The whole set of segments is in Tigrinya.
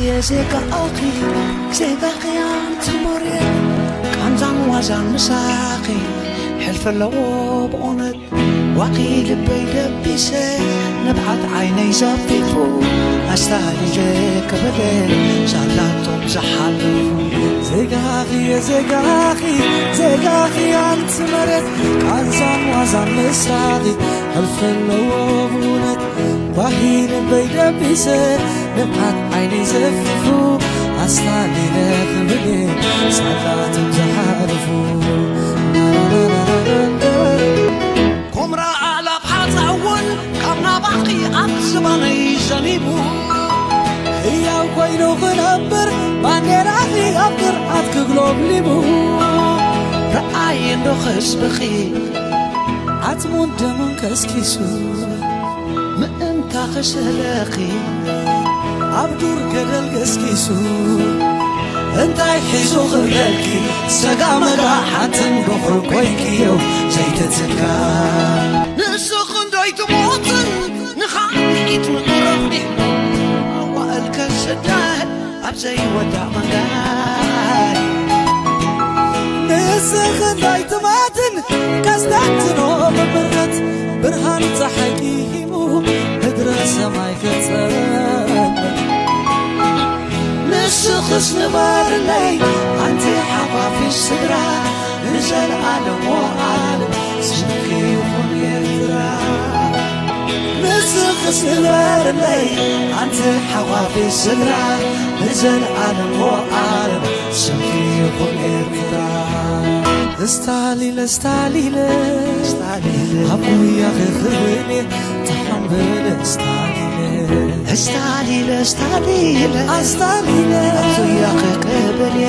የዜጋኣኺ ዜጋኺ ኣንቲ መሬት ቃንዛን ዋዛን ምሳኺ ሕልፊ ኣለዎ ብእውነት ዋኺ ልበይ ደቢሰ ንብዓት ዓይነይ ዘፊፉ ኣስታሊለ ክብለ ሳላቶም ዝሓልፉ ዜጋኺ የዜጋኺ ዜጋኺ ኣንቲ መሬት ቃንዛን ዋዛን ምሳኺ ሕልፊ ኣለዎ ብእውነት ዋሂ ልበይ ደቢሰ ንብዓት ዓይነይ ዘፊፉ ኣስታሊለ ክብለ ሳላቶም ዝሓልፉ ኩምራ ኣላፍ ሓፃ እውን ካብ ናባኺ ኣብ ዝባነይ ዘኒቡ ህያው ኮይኑ ክነብር ባንዴራኺ ኣብ ግርዓት ክግሎብሊቡ ረኣየ እንዶ ህዝብኺ ዓፅሙን ደሙን ከስኪሱ ምእንታ ክስእለኺ ኣብ ዱር ገደል ገስጊሱ እንታይ ሒዙ ክብለልኪ ሰጋ መጋ ሓትን በኹሪ ኮይንክዮ ዘይትትካ ንስኺ እንዶ ኣይትሞትን ንኻልኢት ምዕረፍቲ ኣዋእል ከስደድ ኣብ ዘይወዳእ መንገድ ንስኺ እንዶ ኣይትማትን ከስተንትኖ ብምረት ብርሃን ፀሓይ ቂሂሙ ምድረ ሰማይ ከፀል ንስኽስ ንበርለይ ኣንቲ ሓፋፊ ስድራ ንዘለኣለም ወኣለም ስምኪ ይኹን ኤርትራ ንስኽስ ንበርለይ ኣንቲ ሓፋፊ ስድራ ንዘለኣለም ወኣለም ስምኪ ይኹን ኤርትራ እስታሊለ እስታሊለ እስታሊለ ኣብ ጉያኺ ክህልየ ተሓምበለ እስታሊለ እስታሊለ እስታሊለ ኣስታሊለ ኣብ ጉያኺ ክብልየ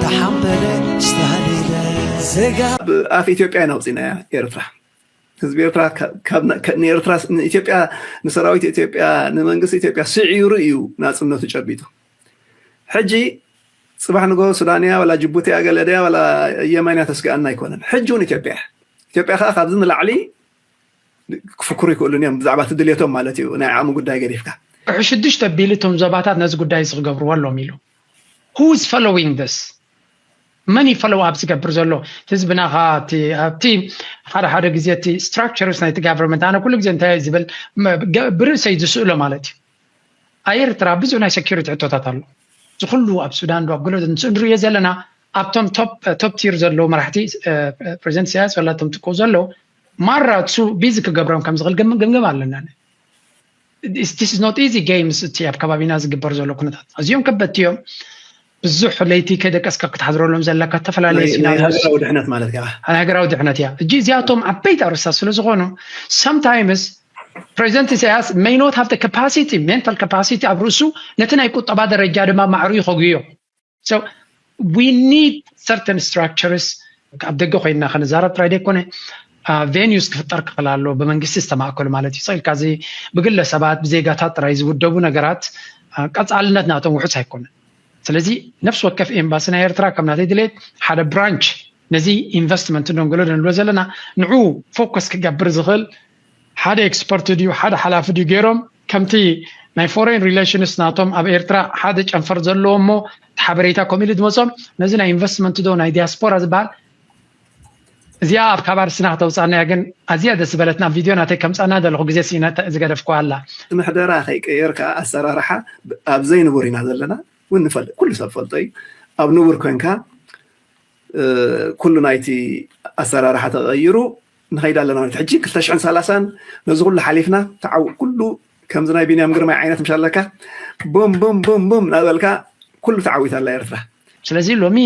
ተሓምበለ እስታሊለ ዜጋ ኣፍ ኢትዮጵያ ኢና ኣውፂናያ ኤርትራ ህዝቢ ኤርትራ ንኤርትራ ንኢትዮጵያ ንሰራዊት ኢትዮጵያ ንመንግስቲ ኢትዮጵያ ስዒሩ እዩ ናፅነቱ ጨቢጡ ሕጂ ፅባሕ ንጎ ሱዳንያ ዋላ ጅቡቲያ ገለደያ ዋላ የመንያ ተስግኣና ኣይኮነን ሕጂ እውን ኢትዮጵያ ኢትዮጵያ ከዓ ካብዚ ንላዕሊ ክፍክሩ ይክእሉን እዮም ብዛዕባ እቲ ድልየቶም ማለት እዩ ናይ ዓቕሚ ጉዳይ ገዲፍካ ሕድሕድሽ ተቢሉ እቶም ዞባታት ነዚ ጉዳይ እዚ ክገብርዎ ኣሎም ኢሉ who is following this መን እዩ follow up ዝገብር ዘሎ ህዝብና ከ ኣብቲ ሓደ ሓደ ግዜ እቲ structures ናይቲ government ኣነ ኩሉ ግዜ እንታይ ዝብል ብርእሰይ ዝስእሎ ማለት እዩ ኣብ ኤርትራ ብዙሕ ናይ security ሕቶታት ኣሎ እዚ ኩሉ ኣብ ሱዳን ዶ ኣብ ገለ ንሪኦ ዘለና ኣብቶም top tier ዘለዉ መራሕቲ president ኢሳያስ ወላ እቶም ትኮ ዘለዉ ማራ እሱ busy ክገብሮም ከም ዝኽእል ግምግም ኣለና this is not easy games እቲ ኣብ ከባቢና ዝግበር ዘሎ ኩነታት ኣዝዮም ከበድቲ እዮም ብዙሕ ለይቲ ከይደቀስካ ክትሓድረሎም ዘለካ ዝተፈላለየ ሃገራዊ ድሕነት ማለት ከ ሃገራዊ ድሕነት እያ እጂ እዚኣቶም ዓበይቲ ኣርስታት ስለ ዝኾኑ sometimes president ኢሳያስ may not have the capacity mental capacity ኣብ ርእሱ ነቲ ናይ ቁጠባ ደረጃ ድማ ማዕሩ ይኸጉዮ so we need certain structures ኣብ ደገ ኮይንና ከነዛረብ ጥራይ ዘይኮነ venues ክፍጠር ክኽእል ኣሎ ብመንግስቲ ዝተማእከሉ ማለት እዩ ኢልካ እዚ ብግለሰባት ብዜጋታት ጥራይ ዝውደቡ ነገራት ቀፃልነት ናቶም ውሑስ ኣይኮነን ስለዚ ነፍሲ ወከፍ ኤምባሲ ናይ ኤርትራ ከም ናተይ ድሌት ሓደ branch ነዚ investment ደንገሎ ንብሎ ዘለና ንዑ focus ክገብር ዝኽእል ሓደ expert ድዩ ሓደ ሓላፊ ድዩ ገይሮም ከምቲ ናይ foreign relations ናቶም ኣብ ኤርትራ ሓደ ጨንፈር ዘለዎ እሞ እቲ ሓበሬታ ከምኡ ኢሉ ዝመፆም ነዚ ናይ investment ዶ ናይ diaspora ዝበሃል እዚኣ ኣብ ካባር ስና ከተውፃና እያ ግን ኣዝያ ደስ ዝበለትና ቪድዮ ናተይ ከምፃና ዘለኹ ግዜ ስኢነ ዝገደፍኩ ኣላ ምሕደራ ከይቀየርካ ኣሰራርሓ ኣብ ዘይንቡር ኢና ዘለና እውን ንፈልጥ ኩሉ ሰብ ፈልጦ እዩ ኣብ ንቡር ኮንካ ኩሉ ናይቲ ኣሰራርሓ ተቐይሩ ንኸይድ ኣለና ማለት ሕጂ ክልተ ሽሕን ሰላሳን ነዚ ኩሉ ሓሊፍና ተዓው ኩሉ ከምዚ ናይ ቢንያም ግርማይ ዓይነት ምሽ ኣለካ ቡም ቡም ቡም ቡም እናበልካ ኩሉ ተዓዊታ ኣላ ኤርትራ ስለዚ ሎሚ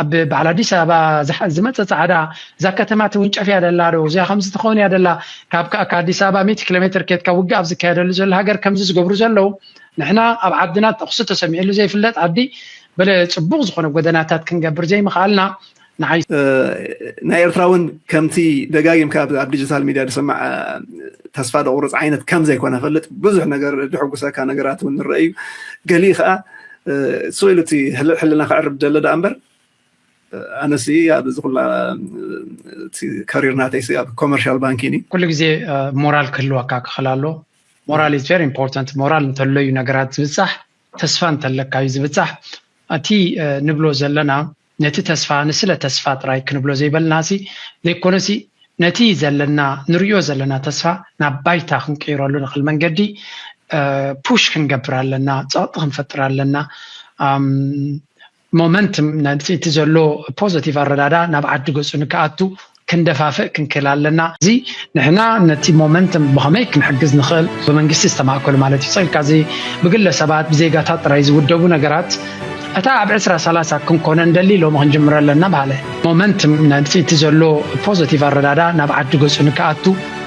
ኣብ በዓል ኣዲስ ኣበባ ዝሓ- ዝመፀ ፃዕዳ እዛ ከተማ ትውንጨፍ እያ ደላ ዶ እዚኣ ከምዚ ትኸውን እያ ደላ ካብ ከ- ከኣዲስ ኣበባ ሚእቲ ኪሎ ሜትር ኬድካ ውግእ ኣብ ዝካየደሉ ዘሎ ሃገር ከምዚ ዝገብሩ ዘለዉ ንሕና ኣብ ዓድና ተኹሲ ተሰሚዕሉ ዘይፍለጥ ዓዲ በለ ፅቡቕ ዝኾነ ጎደናታት ክንገብር ዘይምኽኣልና ንዓይ ናይ ኤርትራ እውን ከምቲ ደጋጊምካ ኣብ ዲጂታል ሚድያ ዝስማዕ ተስፋ ደቑርፅ ዓይነት ከም ዘይኮነ ፈልጥ ብዙሕ ነገር ድሕጉሰካ ነገራት እውን ንረአ እዩ ገሊኡ ከዓ ስቕ ኢሉ እቲ ሕልና ክዕርብ ደለ ደኣ እምበር ኣነሲ ኣብዚ ኩላ ከሪር ናተይ ኣብ ኮመርሻል ባንኪን እዩ ኩሉ ግዜ ሞራል ክህልወካ ክኽእል ኣሎ ሞራል is very important ሞራል እንተሎ እዩ ነገራት ዝብፃሕ ተስፋ እንተለካ እዩ ዝብጻሕ። እቲ ንብሎ ዘለና ነቲ ተስፋ ንስለ ተስፋ ጥራይ ክንብሎ ዘይበልና ሲ ዘይኮነሲ ነቲ ዘለና ንርእዮ ዘለና ተስፋ ናብ ባይታ ክንቀይረሉ ንኽእል መንገዲ ፑሽ ክንገብር ኣለና፣ ጸቕጢ ክንፈጥር ኣለና። ሞመንትም እቲ ዘሎ ፖዘቲቭ ኣረዳዳ ናብ ዓዲ ገጹ ንክኣቱ ክንደፋፍእ ክንክእል ኣለና። እዚ ንሕና ነቲ ሞመንትም ብኸመይ ክንሕግዝ ንኽእል ብመንግስቲ ዝተማእከሉ ማለት እዩ። ጸልካ እዚ ብግለ ሰባት ብዜጋታት ጥራይ ዝውደቡ ነገራት እታ ኣብ ዕስራ ሰላሳ ክንኮነ እንደሊ ሎሚ ክንጅምር ኣለና በሃለ። ሞመንትም ነቲ እቲ ዘሎ ፖዘቲቭ ኣረዳዳ ናብ ዓዲ ገጹ ንክኣቱ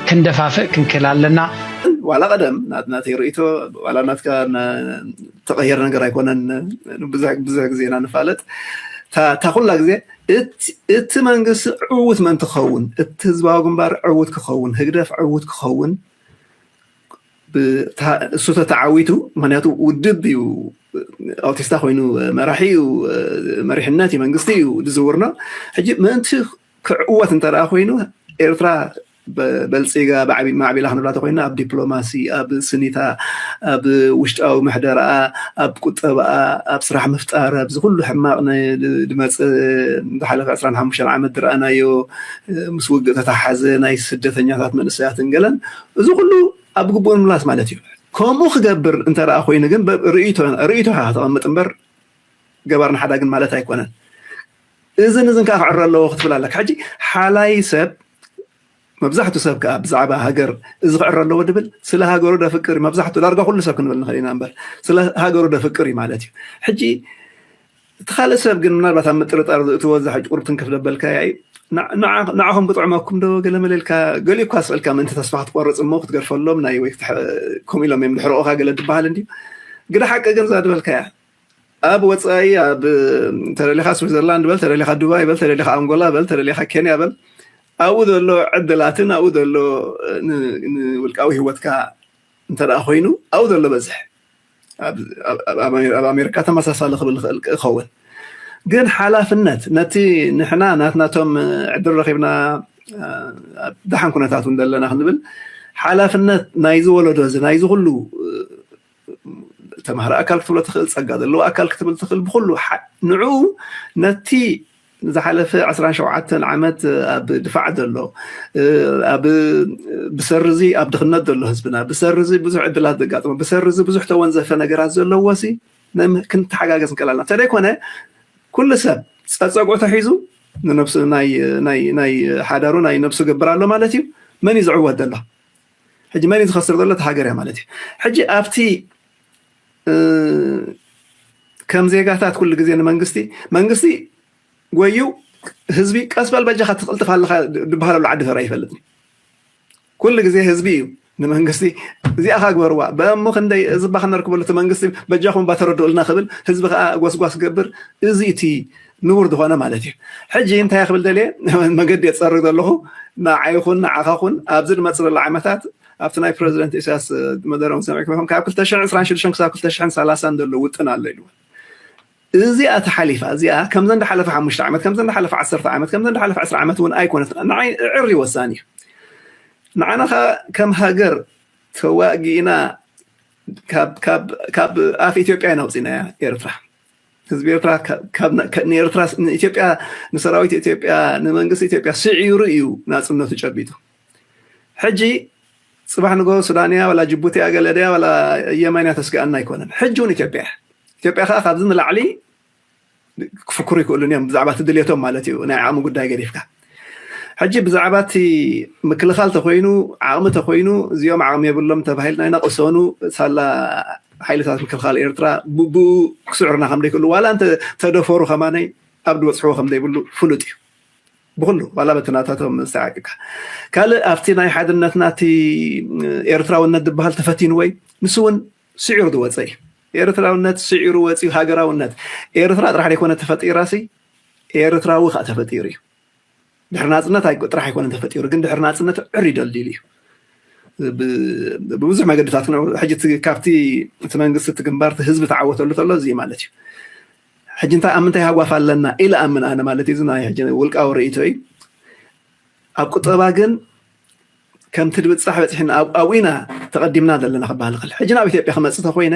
ክንደፋፍእ ክንክእል ኣለና። ዋላ ቀደም ናትናተይ ርእቶ ዋላ ናትካ ተቐየር ነገር ኣይኮነን። ብዙሕ ግዜ ኢና ንፋለጥ። እታ ኩላ ግዜ እቲ መንግስቲ ዕውት መን ትኸውን፣ እቲ ህዝባዊ ግንባር ዕውት ክኸውን፣ ህግደፍ ዕውት ክኸውን እሱ ተተዓዊቱ። ምክንያቱ ውድብ እዩ፣ ኣውቲስታ ኮይኑ መራሒ እዩ፣ መሪሕነት እዩ፣ መንግስቲ እዩ ዝዝውርና። ሕጂ ምእንቲ ክዕወት እንተ ኮይኑ ኤርትራ በልፂጋ ማዕቢላ ክንብላ ተኮይና ኣብ ዲፕሎማሲ፣ ኣብ ስኒታ፣ ኣብ ውሽጣዊ ምሕደራኣ፣ ኣብ ቁጠባኣ፣ ኣብ ስራሕ ምፍጣር፣ ኣብዚ ኩሉ ሕማቕ ድመፅእ ዝሓለፈ ዕስራን ሓሙሽተን ዓመት ዝረኣናዮ ምስ ውግእ ተተሓዘ ናይ ስደተኛታት መንእሰያትን ገለን እዚ ኩሉ ኣብ ግቡእ ምላስ ማለት እዩ። ከምኡ ክገብር እንተ ኮይኑ ግን ርእይቶ ተቐምጥ እምበር ገባር ንሓዳግን ማለት ኣይኮነን። እዝን እዝን ከዓ ክዕረ ኣለዎ ክትብል ኣለካ። ሕጂ ሓላይ ሰብ መብዛሕቱ ሰብ ከዓ ብዛዕባ ሃገር እዚ ክዕረ ኣለዎ ድብል ስለ ሃገሩ ደፍቅር እዩ። መብዛሕቱ ዳርጋ ኩሉ ሰብ ክንብል ንኽእል ኢና እምበር ስለ ሃገሩ ደፍቅር እዩ ማለት እዩ። ሕጂ እቲ ካልእ ሰብ ግን ምናልባት ኣብ ምጥርጣር ዝእትዎ እዛ ሕጂ ቁርብ ትንክፍ ደበልካያ እዩ። ንዓኹም ክጥዕመኩም ዶ ገለ መለ ኢልካ ገሊኡ እኳ ስእልካ ምእንቲ ተስፋ ክትቆርፅ እሞ ክትገድፈሎም ናይ ወይ ከምኡ ኢሎም እዮም ድሕረቑኻ ገለ ትበሃል እንድዩ። ግደ ሓቂ ግን እዛ ድበልካያ ኣብ ወፃኢ ኣብ ተደሊኻ ስዊዘርላንድ በል፣ ተደሊኻ ዱባይ በል፣ ተደሊኻ ኣንጎላ በል፣ ተደሊኻ ኬንያ በል፣ ኣብኡ ዘሎ ዕድላትን ኣብኡ ዘሎ ንውልቃዊ ህይወትካ እንተ ኮይኑ ኣብኡ ዘሎ በዝሕ ኣብ ኣሜሪካ ተመሳሳሊ ክብል ክእል ክኸውን ግን ሓላፍነት ነቲ ንሕና ናትናቶም ዕድል ረኪብና ደሓን ኩነታት እውን ዘለና ክንብል ሓላፍነት ናይዚ ወለዶ እዚ ናይዚ ኩሉ ተማሃሪ ኣካል ክትብሎ ትኽእል፣ ፀጋ ዘለዎ ኣካል ክትብል ትኽእል፣ ብኩሉ ንዑ ነቲ ዝሓለፈ ዕስራን ሸውዓተን ዓመት ኣብ ድፋዕ ዘሎ ኣብ ብሰሪ እዚ ኣብ ድኽነት ዘሎ ህዝብና ብሰሪ እዚ ብዙሕ ዕድላት ዘጋጥሞ ብሰሪ እዚ ብዙሕ ተወንዘፈ ነገራት ዘለዎ ሲ ክንተሓጋገዝ ንክእል ኣለና። እንተደይኮነ ኩሉ ሰብ ፀፀጉዑ ተሒዙ ንነብሱ ናይ ሓዳሩ ናይ ነብሱ ገብር ኣሎ ማለት እዩ። መን እዩ ዝዕወት ዘሎ? ሕጂ መን እዩ ዝኸስር ዘሎ? እቲ ሃገር እያ ማለት እዩ። ሕጂ ኣብቲ ከም ዜጋታት ኩሉ ግዜ ንመንግስቲ መንግስቲ ጎዩ ህዝቢ ቀስ በል በጃኻ ትቕልጥፍ ኣለኻ ዝበሃለሉ ዓዲ ተራ ይፈልጥ ኩሉ ግዜ ህዝቢ እዩ ንመንግስቲ እዚኣ ካ ግበርዋ በእሞ ክንደይ እዚ ባኽ ነርክበሉ እቲ መንግስቲ በጃኹም ባተረድኡልና ክብል ህዝቢ ከዓ ጎስጓስ ገብር እዚ እቲ ንቡር ዝኾነ ማለት እዩ። ሕጂ እንታይ ክብል ደልየ መገዲ የፀርግ ዘለኹ ንዓይኹን ንዓኻኹን ኣብዚ ዝመፅእ ዘሎ ዓመታት ኣብቲ ናይ ፕረዚደንት ኢሳያስ መደረኦም ሰሚዕኩም ኢኹም ካብ ክልተ ሽሕን ዕስራን ሽዱሽተን ክሳብ ክልተ ሽሕን ሰላሳን ዘሎ ውጥን ኣሎ ኢልዎ። እዚኣ ተሓሊፋ እዚኣ ከምዘን ዝሓለፈ ሓሙሽተ ዓመት ከምዘን ዝሓለፈ ዓሰርተ ዓመት ከምዘን ዝሓለፈ ዕስራ ዓመት እውን ኣይኮነት ንዓይ ዕር ይወሳን እዩ። ንዓና ከም ሃገር ተዋጊእና ካብ ኣፍ ኢትዮጵያ ኢና ውፅእናያ ኤርትራ ህዝቢ ኤርትራ ንኤርትራ ንኢትዮጵያ ንሰራዊት ኢትዮጵያ ንመንግስቲ ኢትዮጵያ ስዒሩ እዩ ናፅነቱ ጨቢጡ። ሕጂ ፅባሕ ንጎ ሱዳንያ ዋላ ጅቡቲያ ገለደያ ዋላ የመንያ ተስግኣና ኣይኮነን። ሕጂ እውን ኢትዮጵያ ኢትዮጵያ ከዓ ካብዚ ንላዕሊ ክፍክሩ ይክእሉን እዮም ብዛዕባ እቲ ድሌቶም ማለት እዩ ናይ ዓቕሚ ጉዳይ ገዲፍካ ሕጂ ብዛዕባ እቲ ምክልኻል ተኮይኑ ዓቕሚ ተኮይኑ እዚኦም ዓቕሚ የብሎም ተባሂልና ኢና ቅሰኑ ሳላ ሓይልታት ምክልኻል ኤርትራ ብኡ ክስዕሩና ከም ዘይክእሉ ዋላ እንተ ተደፈሩ ከማነይ ኣብ ዝበፅሕዎ ከም ዘይብሉ ፍሉጥ እዩ ብኩሉ ዋላ በቲ ናታቶም ዝተዓቂብካ ካልእ ኣብቲ ናይ ሓድነትና እቲ ኤርትራውነት ዝበሃል ተፈቲኑ ወይ ንሱ እውን ስዒሩ ዝወፀ እዩ ኤርትራውነት ስዒሩ ወፂኡ ሃገራውነት ኤርትራ ጥራሕ ዘይኮነ ተፈጢራሲ ኤርትራዊ ከዓ ተፈጢሩ እዩ ድሕሪ ናፅነት ጥራሕ ኣይኮነን ተፈጢሩ ግን ድሕሪ ናፅነት ዕር ይደልድል እዩ ብብዙሕ መገድታት ሕጂ ካብቲ እቲ መንግስቲ እቲ ግንባር ህዝቢ ተዓወተሉ ተሎ እዚ ማለት እዩ ሕጂ እንታይ ኣብ ምንታይ ሃጓፍ ኣለና ኢለ ኣምን ኣነ ማለት እዩ ናይ ውልቃዊ ርእይቶ እዩ ኣብ ቁጠባ ግን ከምቲ ድብፃሕ በፂሕና ኣብኡ ኢና ተቐዲምና ዘለና ክበሃል ይኽእል። ሕጂ ናብ ኢትዮጵያ ክመፅእ ተኮይነ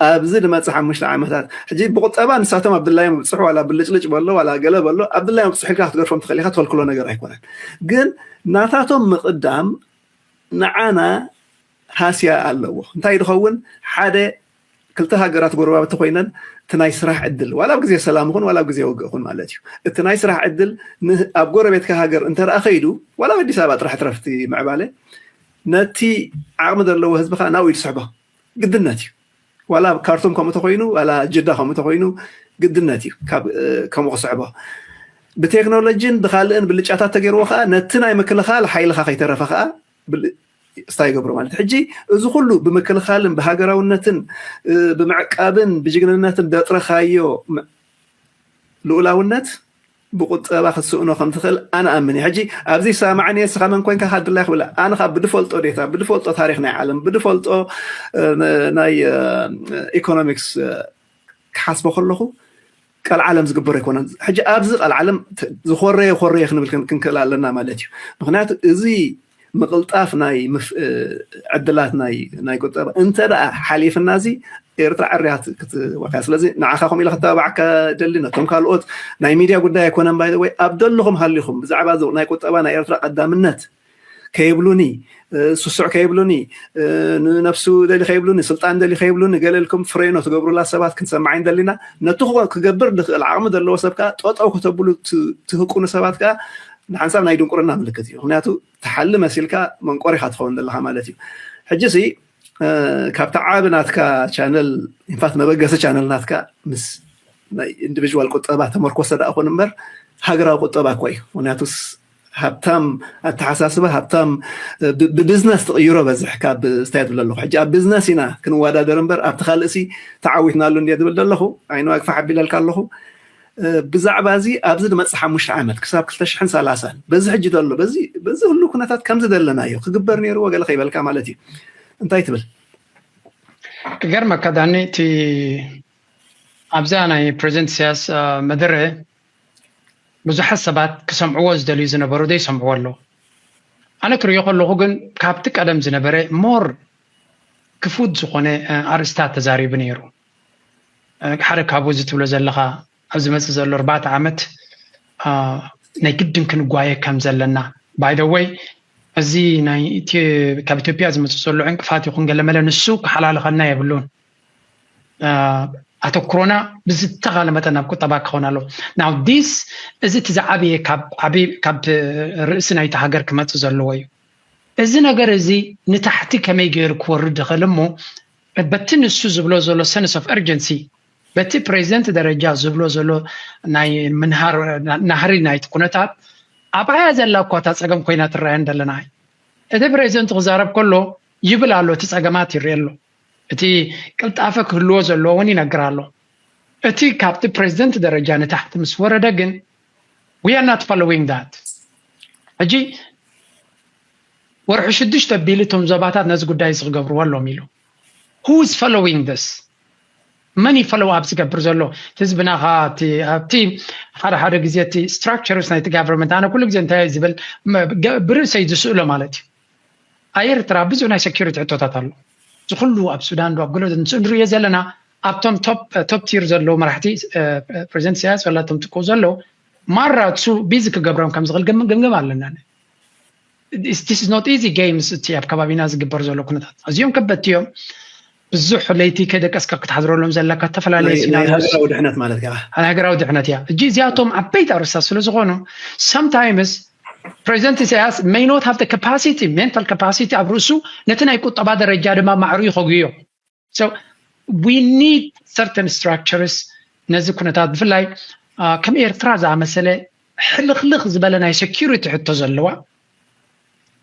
ኣብዚ ድመፅእ ሓሙሽተ ዓመታት ሕጂ ብቁጠባ ንሳቶም ኣብ ድላዮም ብፅሑ ዋላ ብልጭልጭ በሎ ዋላ ገለ በሎ ኣብ ድላዮም ብፅሑ ኢልካ ክትገርፎም ትኽእል ኢኻ፣ ትኸልክሎ ነገር ኣይኮነን። ግን ናታቶም ምቕዳም ንዓና ሃስያ ኣለዎ። እንታይ ድኸውን ሓደ ክልተ ሃገራት ጎረባብቲ ኮይነን እቲ ናይ ስራሕ ዕድል ዋላ ኣብ ግዜ ሰላም ይኹን ዋላ ኣብ ግዜ ውግእ ይኹን ማለት እዩ። እቲ ናይ ስራሕ ዕድል ኣብ ጎረቤትካ ሃገር እንተ ደኣ ከይዱ ዋላ ኣብ ኣዲስ ኣበባ ጥራሕ ትረፍቲ ምዕባለ ነቲ ዓቕሚ ዘለዎ ህዝብኻ ናብኡ ይስሕቦ ግድነት እዩ። ዋላ ኣብ ካርቱም ከምኡ ተኮይኑ ዋላ ጅዳ ከምኡ ተኮይኑ ግድነት እዩ ከምኡ ክስሕቦ። ብቴክኖሎጂን ብካልእን ብልጫታት ተገይርዎ ከዓ ነቲ ናይ ምክልኻል ሓይልኻ ከይተረፈ ከዓ ስታይ ይገብሮ ማለት ሕጂ እዚ ኩሉ ብምክልኻልን ብሃገራውነትን ብምዕቃብን ብጅግንነትን ደጥረኻዮ ልኡላውነት ብቁጠባ ክትስእኖ ከም ትኽእል ኣነ ኣምን እየ። ሕጂ ኣብዚ ሰማዕኒ ስኻ መን ኮንካ ካድላ ክብል ኣነ ካብ ብድፈልጦ ዴታ ብድፈልጦ ታሪክ ናይ ዓለም ብድፈልጦ ናይ ኢኮኖሚክስ ክሓስቦ ከለኹ ቀልዓለም ዝግበር ኣይኮነን። ሕጂ ኣብዚ ቀልዓለም ዝኾረየ ኮረየ ክንብል ክንክእል ኣለና ማለት እዩ። ምክንያቱ እዚ ምቕልጣፍ ናይ ዕድላት ናይ ናይ ቁጠባ እንተ ደኣ ሓሊፍና እዚ ኤርትራ ዕርያት ክትወካ። ስለዚ ንዓኻ ከምኡ ኢለ ክተባባዓካ ደሊ ነቶም ካልኦት ናይ ሚድያ ጉዳይ ኣይኮነን። ባይ ወይ ኣብ ደለኹም ሃሊኹም ብዛዕባ ናይ ቁጠባ ናይ ኤርትራ ቀዳምነት ከይብሉኒ ስሱዕ ከይብሉኒ ንነፍሱ ደሊ ከይብሉኒ ስልጣን ደሊ ከይብሉኒ ገለ ኢልኩም ፍሬኖ ትገብሩላ ሰባት ክንሰማዕ ኢና ደሊና። ነቲ ክገብር ዝኽእል ዓቕሚ ዘለዎ ሰብ ከዓ ጠጠው ከተብሉ ትህቁኑ ሰባት ከዓ ንሓንሳብ ናይ ድንቁርና ምልክት እዩ። ምክንያቱ ትሓሊ መሲልካ መንቆሪኻ ትኸውን ዘለኻ ማለት እዩ። ሕጂ ሲ ካብቲ ዓቢ ናትካ ቻነል ኢንፋክት መበገሲ ቻነል ናትካ ምስ ናይ ኢንዲቪዥዋል ቁጠባ ተመርኮሰ ደኣ ኮን እምበር ሃገራዊ ቁጠባ እኮ እዩ። ምክንያቱስ ሃብታም ኣተሓሳስባ ሃብታም ብቢዝነስ ትቕይሮ በዝሕ ካብ ስታይ ትብል ኣለኹ። ሕጂ ኣብ ቢዝነስ ኢና ክንወዳደር እምበር ኣብቲ ካልእ ሲ ተዓዊትናሉ እንድየ ዝብል ዘለኹ። ዓይኒ ዋግፋ ሓቢለልካ ኣለኹ። ብዛዕባ እዚ ኣብዚ ድመፅእ ሓሙሽተ ዓመት ክሳብ ክልተ ሽሕን ሰላሳን በዚ ሕጂ ዘሎ በዚ በዚ ሁሉ ኩነታት ከምዚ ዘለናዮ ክግበር ነይርዎ ገለ ከይበልካ ማለት እዩ። እንታይ ትብል? ክገርመካ ዳኒ፣ እቲ ኣብዛ ናይ ፕሬዚደንት ኢሳያስ መደረ ብዙሓት ሰባት ክሰምዕዎ ዝደልዩ ዝነበሩ ዘይሰምዕዎ ኣለዉ። ኣነ ክሪኦ ከለኹ ግን ካብቲ ቀደም ዝነበረ ሞር ክፉት ዝኾነ ኣርእስታት ተዛሪቡ ነይሩ። ሓደ ካብኡ እዚ ትብሎ ዘለኻ ኣብ ዝመፅእ ዘሎ ኣርባዕተ ዓመት ናይ ግድን ክንጓየ ከም ዘለና። ባይ ዘ ወይ እዚ ናይ ካብ ኢትዮጵያ ዝመፅእ ዘሎ ዕንቅፋት ይኹን ገለመለ ንሱ ክሓላልኸልና የብሉን። ኣተኩሮና ብዝተኻለ መጠን ናብ ቁጠባ ክኸውን ኣለዎ። ናው ዲስ እዚ እቲ ዝዓበየ ካብ ርእሲ ናይቲ ሃገር ክመፅእ ዘለዎ እዩ። እዚ ነገር እዚ ንታሕቲ ከመይ ገይሩ ክወርድ ይኽእል እሞ በቲ ንሱ ዝብሎ ዘሎ ሰንስ ኦፍ እርጀንሲ በቲ ፕሬዚደንት ደረጃ ዝብሎ ዘሎ ናይ ምንሃር ናህሪ ናይቲ ኩነታት ኣብኣያ ዘላ እኳ እታ ፀገም ኮይና ትረኣየን ዘለና። እቲ ፕሬዚደንት ክዛረብ ከሎ ይብል ኣሎ፣ እቲ ፀገማት ይርኤ ኣሎ፣ እቲ ቅልጣፈ ክህልዎ ዘለዎ እውን ይነግር ኣሎ። እቲ ካብቲ ፕሬዚደንት ደረጃ ንታሕቲ ምስ ወረደ ግን we are not following that። ሕጂ ወርሒ ሽዱሽተ ኣቢሉ እቶም ዞባታት ነዚ ጉዳይ እዚ ክገብርዎ ኣሎም ኢሉ። Who is following this? መን እዩ ፎሎው ኣፕ ዝገብር ዘሎ? ህዝብና ከ ኣብቲ ሓደ ሓደ ግዜ እቲ ስትራክቸርስ ናይቲ ጋቨርንመንት ኣነ ኩሉ ግዜ እንታይ ዝብል ብርእሰይ ዝስእሎ ማለት እዩ። ኣብ ኤርትራ ብዙሕ ናይ ሴኪሪቲ ሕቶታት ኣሎ። እዚ ኩሉ ኣብ ሱዳን ዶ ኣብ ገለ ንሪኦ ዘለና ኣብቶም ቶፕ ቲር ዘለዉ መራሕቲ ፕሬዚደንት ኢሳያስ ወላ እቶም ትኮ ዘለዉ ማራ እሱ ቢዚ ክገብሮም ከም ዝኽእል ግምግም ኣለና። This is not easy games። እቲ ኣብ ከባቢና ዝግበር ዘሎ ኩነታት ኣዝዮም ከበድቲ እዮም። ብዙሕ ለይቲ ከይደቀስካ ክትሓድረሎም ዘለካ ዝተፈላለየ ናይ ሃገራዊ ድሕነት ማለት ከ ሃገራዊ ድሕነት እያ። እጂ እዚኣቶም ዓበይቲ ኣርእስታት ስለ ዝኾኑ sometimes ፕሬዚደንት ኢሳያስ may not have the capacity፣ mental capacity ኣብ ርእሱ ነቲ ናይ ቁጠባ ደረጃ ድማ ማዕሩ ይኸጉዮ። So we need certain structures ነዚ ኩነታት ብፍላይ ከም ኤርትራ ዝኣመሰለ ሕልኽልኽ ዝበለ ናይ ሴኪሪቲ ሕቶ ዘለዋ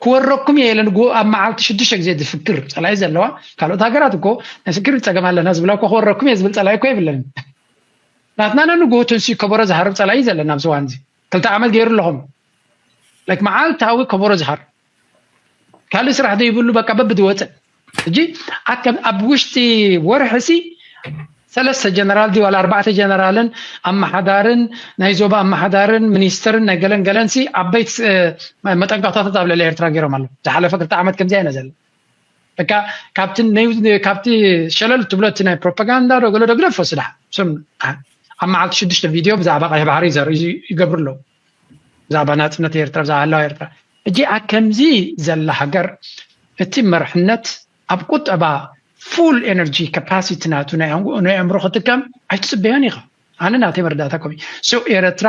ክወረኩም እየ ኢለ ንግሆ ኣብ መዓልቲ ሽዱሽተ ግዜ ዝፍክር ፀላኢ ዘለዋ ካልኦት ሃገራት እኮ ናይ ሴኪሪቲ ፀገም ኣለና ዝብላ እኮ ክወረኩም እየ ዝብል ፀላኢ እኮ የብለንን። ናትና ነንግሆ ተንሲኡ ከበሮ ዝሃርብ ፀላኢ ዘለና ኣብዚ እዋን እዚ ክልተ ዓመት ገይሩ ኣለኹም። ላይክ መዓልታዊ ከበሮ ዝሃርብ ካልእ ስራሕ ዘይብሉ በቃ በብዝወፅእ ሕጂ ኣብ ውሽጢ ወርሒ ሲ ሰለስተ ጀነራል ድዩ ዋላ ኣርባዕተ ጀነራልን ኣመሓዳርን ናይ ዞባ ኣመሓዳርን ሚኒስትርን ናይ ገለን ገለን ሲ ዓበይቲ መጠንቀቕታታት ኣብ ልዕሊ ኤርትራ ገይሮም ኣለዉ። ዝሓለፈ ክልተ ዓመት ከምዚ ኣይነ ዘሎ በቃ ካብቲ ሸለል ትብሎ እቲ ናይ ፕሮፓጋንዳ ዶ ገለ ዶ ግደፎ ስዳሕ ኣብ መዓልቲ ሽዱሽተ ቪድዮ ብዛዕባ ቀይሕ ባሕሪ ይገብሩ ኣለዉ። ብዛዕባ ናፅነት ኤርትራ ብዛዕባ ህላው ኤርትራ እጂ ኣብ ከምዚ ዘላ ሃገር እቲ መርሕነት ኣብ ቁጠባ ፉል ኤነርጂ ካፓሲቲ ናቱ ናይ ኣእምሮ ክጥቀም ኣይትፅበዮን ኢኻ። ኣነ ናተይ መረዳእታ ኮሚ ሶ ኤረትራ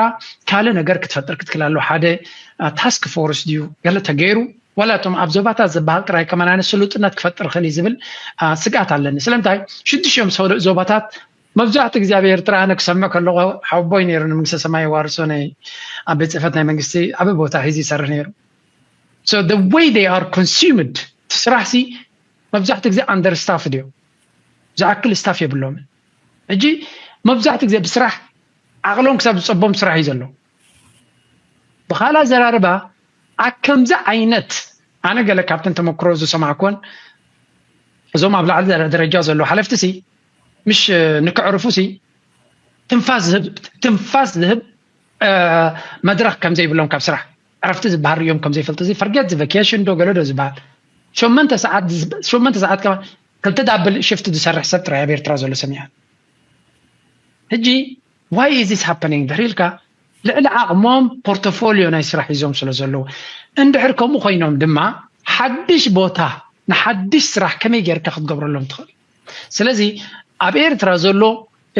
ካልእ ነገር ክትፈጥር ክትክል ኣለዎ ሓደ ታስክ ፎርስ ድዩ ገለ ተገይሩ ዋላ እቶም ኣብ ዞባታት ዝበሃል ጥራይ ከማን ኣነ ስሉጥነት ክፈጥር ክእል እዩ ዝብል ስግኣት ኣለኒ። ስለምንታይ ሽዱሽዮም ዞባታት መብዛሕትኡ ግዜ ኣብ ኤርትራ ኣነ ክሰምዕ ከለኹ ሓቦይ ነይሩ ንምንግስተ ሰማይ የዋርሶ ናይ ኣብ ቤት ፅሕፈት ናይ መንግስቲ ዓበ ቦታ ሒዙ ይሰርሕ ነይሩ። So the way they are consumed እቲ ስራሕ ሲ መብዛሕትኡ ግዜ ኣንደር ስታፍ ድዮ ዝኣክል ስታፍ የብሎምን። ሕጂ መብዛሕትኡ ግዜ ብስራሕ ዓቕሎም ክሳብ ዝፀቦም ስራሕ እዩ ዘሎ። ብኻልእ ኣዘራርባ ኣብ ከምዚ ዓይነት ኣነ ገለ ካብተን ተመክሮ ዝሰማዕኩወን እዞም ኣብ ላዕሊ ደረጃ ዘለዉ ሓለፍቲ ሲ ምሽ ንክዕርፉ ሲ ትንፋስ ዝህብ ትንፋስ ዝህብ መድረኽ ከም ዘይብሎም ካብ ስራሕ ዕረፍቲ ዝበሃል ሪኦም ከም ዘይፈልጡ እዚ ፈርጌት ዚ ቫኬሽን ዶ ገለ ዶ ዝበሃል ሸመንተ ሰዓት ሸመንተ ሰዓት ከማ ክልተ ዳብል ሽፍት ዝሰርሕ ሰብ ጥራይ ኣብ ኤርትራ ዘሎ ሰሚዐ። ሕጂ why is this happening ድሕሪ ኢልካ ልዕሊ ዓቕሞም ፖርቶፎሊዮ ናይ ስራሕ ሒዞም ስለ ዘለዉ እንድሕር ከምኡ ኮይኖም ድማ ሓድሽ ቦታ ንሓድሽ ስራሕ ከመይ ጌርካ ክትገብረሎም ትኽእል? ስለዚ ኣብ ኤርትራ ዘሎ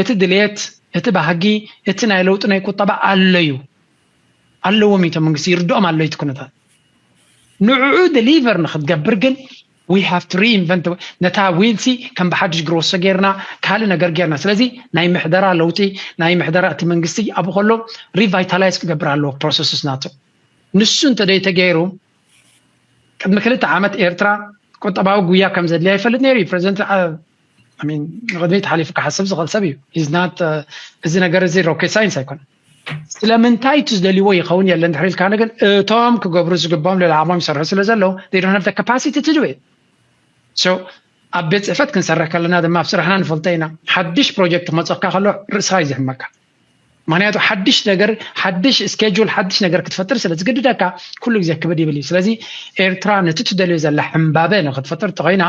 እቲ ድልየት እቲ ባህጊ እቲ ናይ ለውጢ ናይ ቁጠባ ኣለዩ ኣለዎም እዩ መንግስቲ ይርድኦም ኣሎ እቲ ኩነታት ንዕኡ ደሊቨር ንክትገብር ግን we have to reinvent ነታ ዊልሲ ከም ብሓድሽ ግሮሶ ጌርና ካልእ ነገር ጌርና ስለዚ ናይ ምሕደራ ለውጢ ናይ ምሕደራ እቲ መንግስቲ ኣብኡ ከሎ ሪቫይታላይዝ ክገብር ኣለዎ ፕሮሰስስ ናቱ ንሱ እንተደይ ተገይሩ ቅድሚ ክልተ ዓመት ኤርትራ ቁጠባዊ ጉያ ከም ዘድልያ ይፈልጥ ነይሩ እዩ ፕሬዚደንት ንቅድሚት ሓሊፉ ክሓስብ ዝኽእል ሰብ እዩ not እዚ ነገር እዚ ሮኬት ሳይንስ ኣይኮነ ስለምንታይ እቲ ዝደልይዎ ይኸውን የለን ድሕሪ ኢልካ ግን እቶም ክገብሩ ዝግባኦም ልዕሊ ዓቕሞም ይሰርሑ ስለ ዘለዉ they don't have the capacity to do it so ኣብ ቤት ፅሕፈት ክንሰርሕ ከለና ድማ ኣብ ስራሕና ንፈልጦ ኢና ሓድሽ ፕሮጀክት ክመፀካ ከሎ ርእስኻ እዩ ዝሕመካ ምክንያቱ ሓድሽ ነገር ሓድሽ ስኬጁል ሓድሽ ነገር ክትፈጥር ስለ ዝግድደካ ኩሉ ግዜ ክብድ ይብል እዩ ስለዚ ኤርትራ ነቲ ትደልዮ ዘላ ሕምባበ ንክትፈጥር እንተኮይና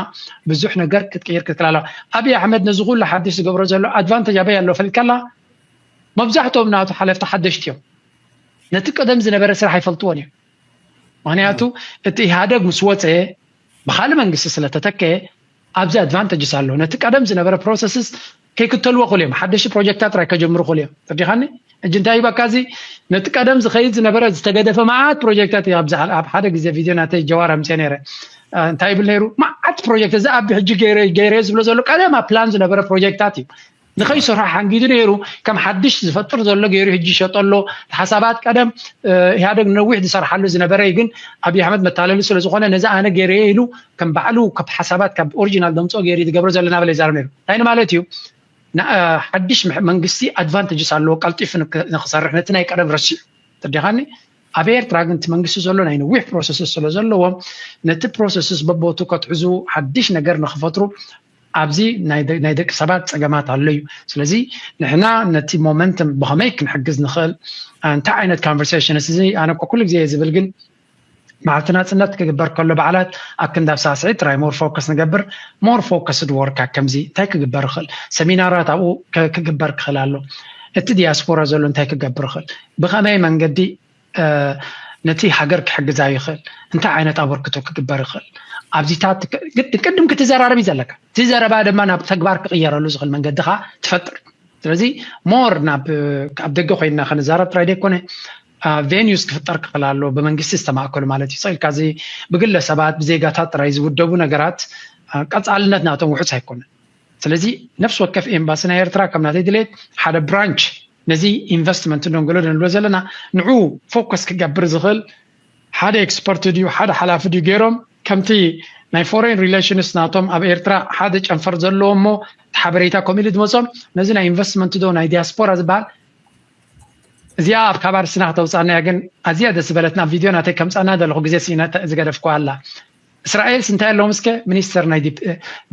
ብዙሕ ነገር ክትቅይር ክትክል ኣለዋ ኣብይ ኣሕመድ ነዚ ኩሉ ሓድሽ ዝገብሮ ዘሎ ኣድቫንተጅ ኣበይ ኣሎ ፈሊጥካላ መብዛሕትኦም ናቱ ሓለፍቲ ሓደሽቲ እዮም ነቲ ቀደም ዝነበረ ስራሕ ኣይፈልጥዎን እዮም ምክንያቱ እቲ ኢህኣደግ ምስ ወፀ ብካልእ መንግስቲ ስለተተከየ ኣብዚ ኣድቫንተጅስ ኣሎ ነቲ ቀደም ዝነበረ ፕሮሰስስ ከይክተልዎ ክእሉ እዮም ሓደሽቲ ፕሮጀክታት ጥራይ ከጀምሩ ክእሉ እዮም ተዲኻኒ እጂ እንታይ ይበካ እዚ ነቲ ቀደም ዝኸይድ ዝነበረ ዝተገደፈ መዓት ፕሮጀክታት እዩ ኣብዚ ኣብ ሓደ ግዜ ቪድዮ ናተይ ጀዋር ኣምፅኦ ነይረ እንታይ ይብል ነይሩ መዓት ፕሮጀክት እዚ ኣብ ሕጂ ገይረ ዝብሎ ዘሎ ቀደም ኣብ ፕላን ዝነበረ ፕሮጀክታት እዩ ንኸይሰርሖ ሓንጊዱ ነይሩ ከም ሓድሽ ዝፈጥር ዘሎ ገይሩ ሕጂ ይሸጦ ኣሎ ሓሳባት ቀደም ኢህኣደግ ነዊሕ ዝሰርሓሉ ዝነበረ እዩ ግን ኣብይ ኣሕመድ መታለሊ ስለ ዝኾነ ነዚ ኣነ ገይረየ ኢሉ ከም ባዕሉ ካብ ሓሳባት ካብ ኦሪጂናል ደምፅኦ ገይሩ ዝገብሮ ዘሎ ናበለ ይዛረብ ነይሩ እንታይ ማለት እዩ ሓድሽ መንግስቲ ኣድቫንቴጅስ ኣለዎ ቀልጢፉ ንክሰርሕ ነቲ ናይ ቀደም ረሲዑ ተዲኻኒ ኣብ ኤርትራ ግን እቲ መንግስቲ ዘሎ ናይ ነዊሕ ፕሮሰስስ ስለ ዘለዎም ነቲ ፕሮሰስስ በቦቱ ከትሕዙ ሓድሽ ነገር ንክፈጥሩ ኣብዚ ናይ ደቂ ሰባት ፀገማት ኣሎ እዩ ስለዚ ንሕና ነቲ ሞመንተም ብኸመይ ክንሕግዝ ንኽእል እንታይ ዓይነት ኮንቨርሴሽንስ እዚ ኣነ እኮ ኩሉ ግዜ እየ ዝብል ግን መዓልቲ ናፅነት ክግበር ከሎ በዓላት ኣብ ክንዲ ኣብ ሳስዒ ጥራይ ሞር ፎከስ ንገብር ሞር ፎከስድ ወርክ ከምዚ እንታይ ክግበር ይኽእል ሰሚናራት ኣብኡ ክግበር ክኽእል ኣሎ እቲ ዲያስፖራ ዘሎ እንታይ ክገብር ይኽእል ብኸመይ መንገዲ ነቲ ሃገር ክሕግዛ ይኽእል እንታይ ዓይነት ኣበርክቶ ክግበር ይኽእል ኣብዚታት ቅድም ክትዘራረብ እዩ ዘለካ እቲ ዘረባ ድማ ናብ ተግባር ክቕየረሉ ዝኽእል መንገዲ ኻ ትፈጥር ስለዚ ሞር ናብ ኣብ ደገ ኮይንና ከነዛረብ ጥራይ ደይኮነ ቬኒዩስ ክፍጠር ክኽእል ኣሎ ብመንግስቲ ዝተማእከሉ ማለት እዩ ኢልካ እዚ ብግለሰባት ብዜጋታት ጥራይ ዝውደቡ ነገራት ቀፃልነት ናቶም ውሑስ ኣይኮነን ስለዚ ነፍሲ ወከፍ ኤምባሲ ናይ ኤርትራ ከም ናተይ ድሌት ሓደ ብራንች ነዚ ኢንቨስትመንት ዶንጎሎ ንብሎ ዘለና ንዑ ፎከስ ክገብር ዝኽእል ሓደ ኤክስፐርት ድዩ ሓደ ሓላፊ ድዩ ገይሮም ከምቲ ናይ ፎሬን ሪሌሽንስ ናቶም ኣብ ኤርትራ ሓደ ጨንፈር ዘለዎ እሞ ሓበሬታ ከምኡ ኢሉ ዝመፆም ነዚ ናይ ኢንቨስትመንት ዶ ናይ ዲያስፖራ ዝበሃል እዚኣ ኣብ ካባር ስና ክተውፃና እያ ግን ኣዝያ ደስ ዝበለትና ቪድዮ ናተይ ከምፃና ዘለኹ ግዜ ስኢነ ዝገደፍኩ ኣላ እስራኤልስ እንታይ ኣለዎም እስከ ሚኒስተር ናይ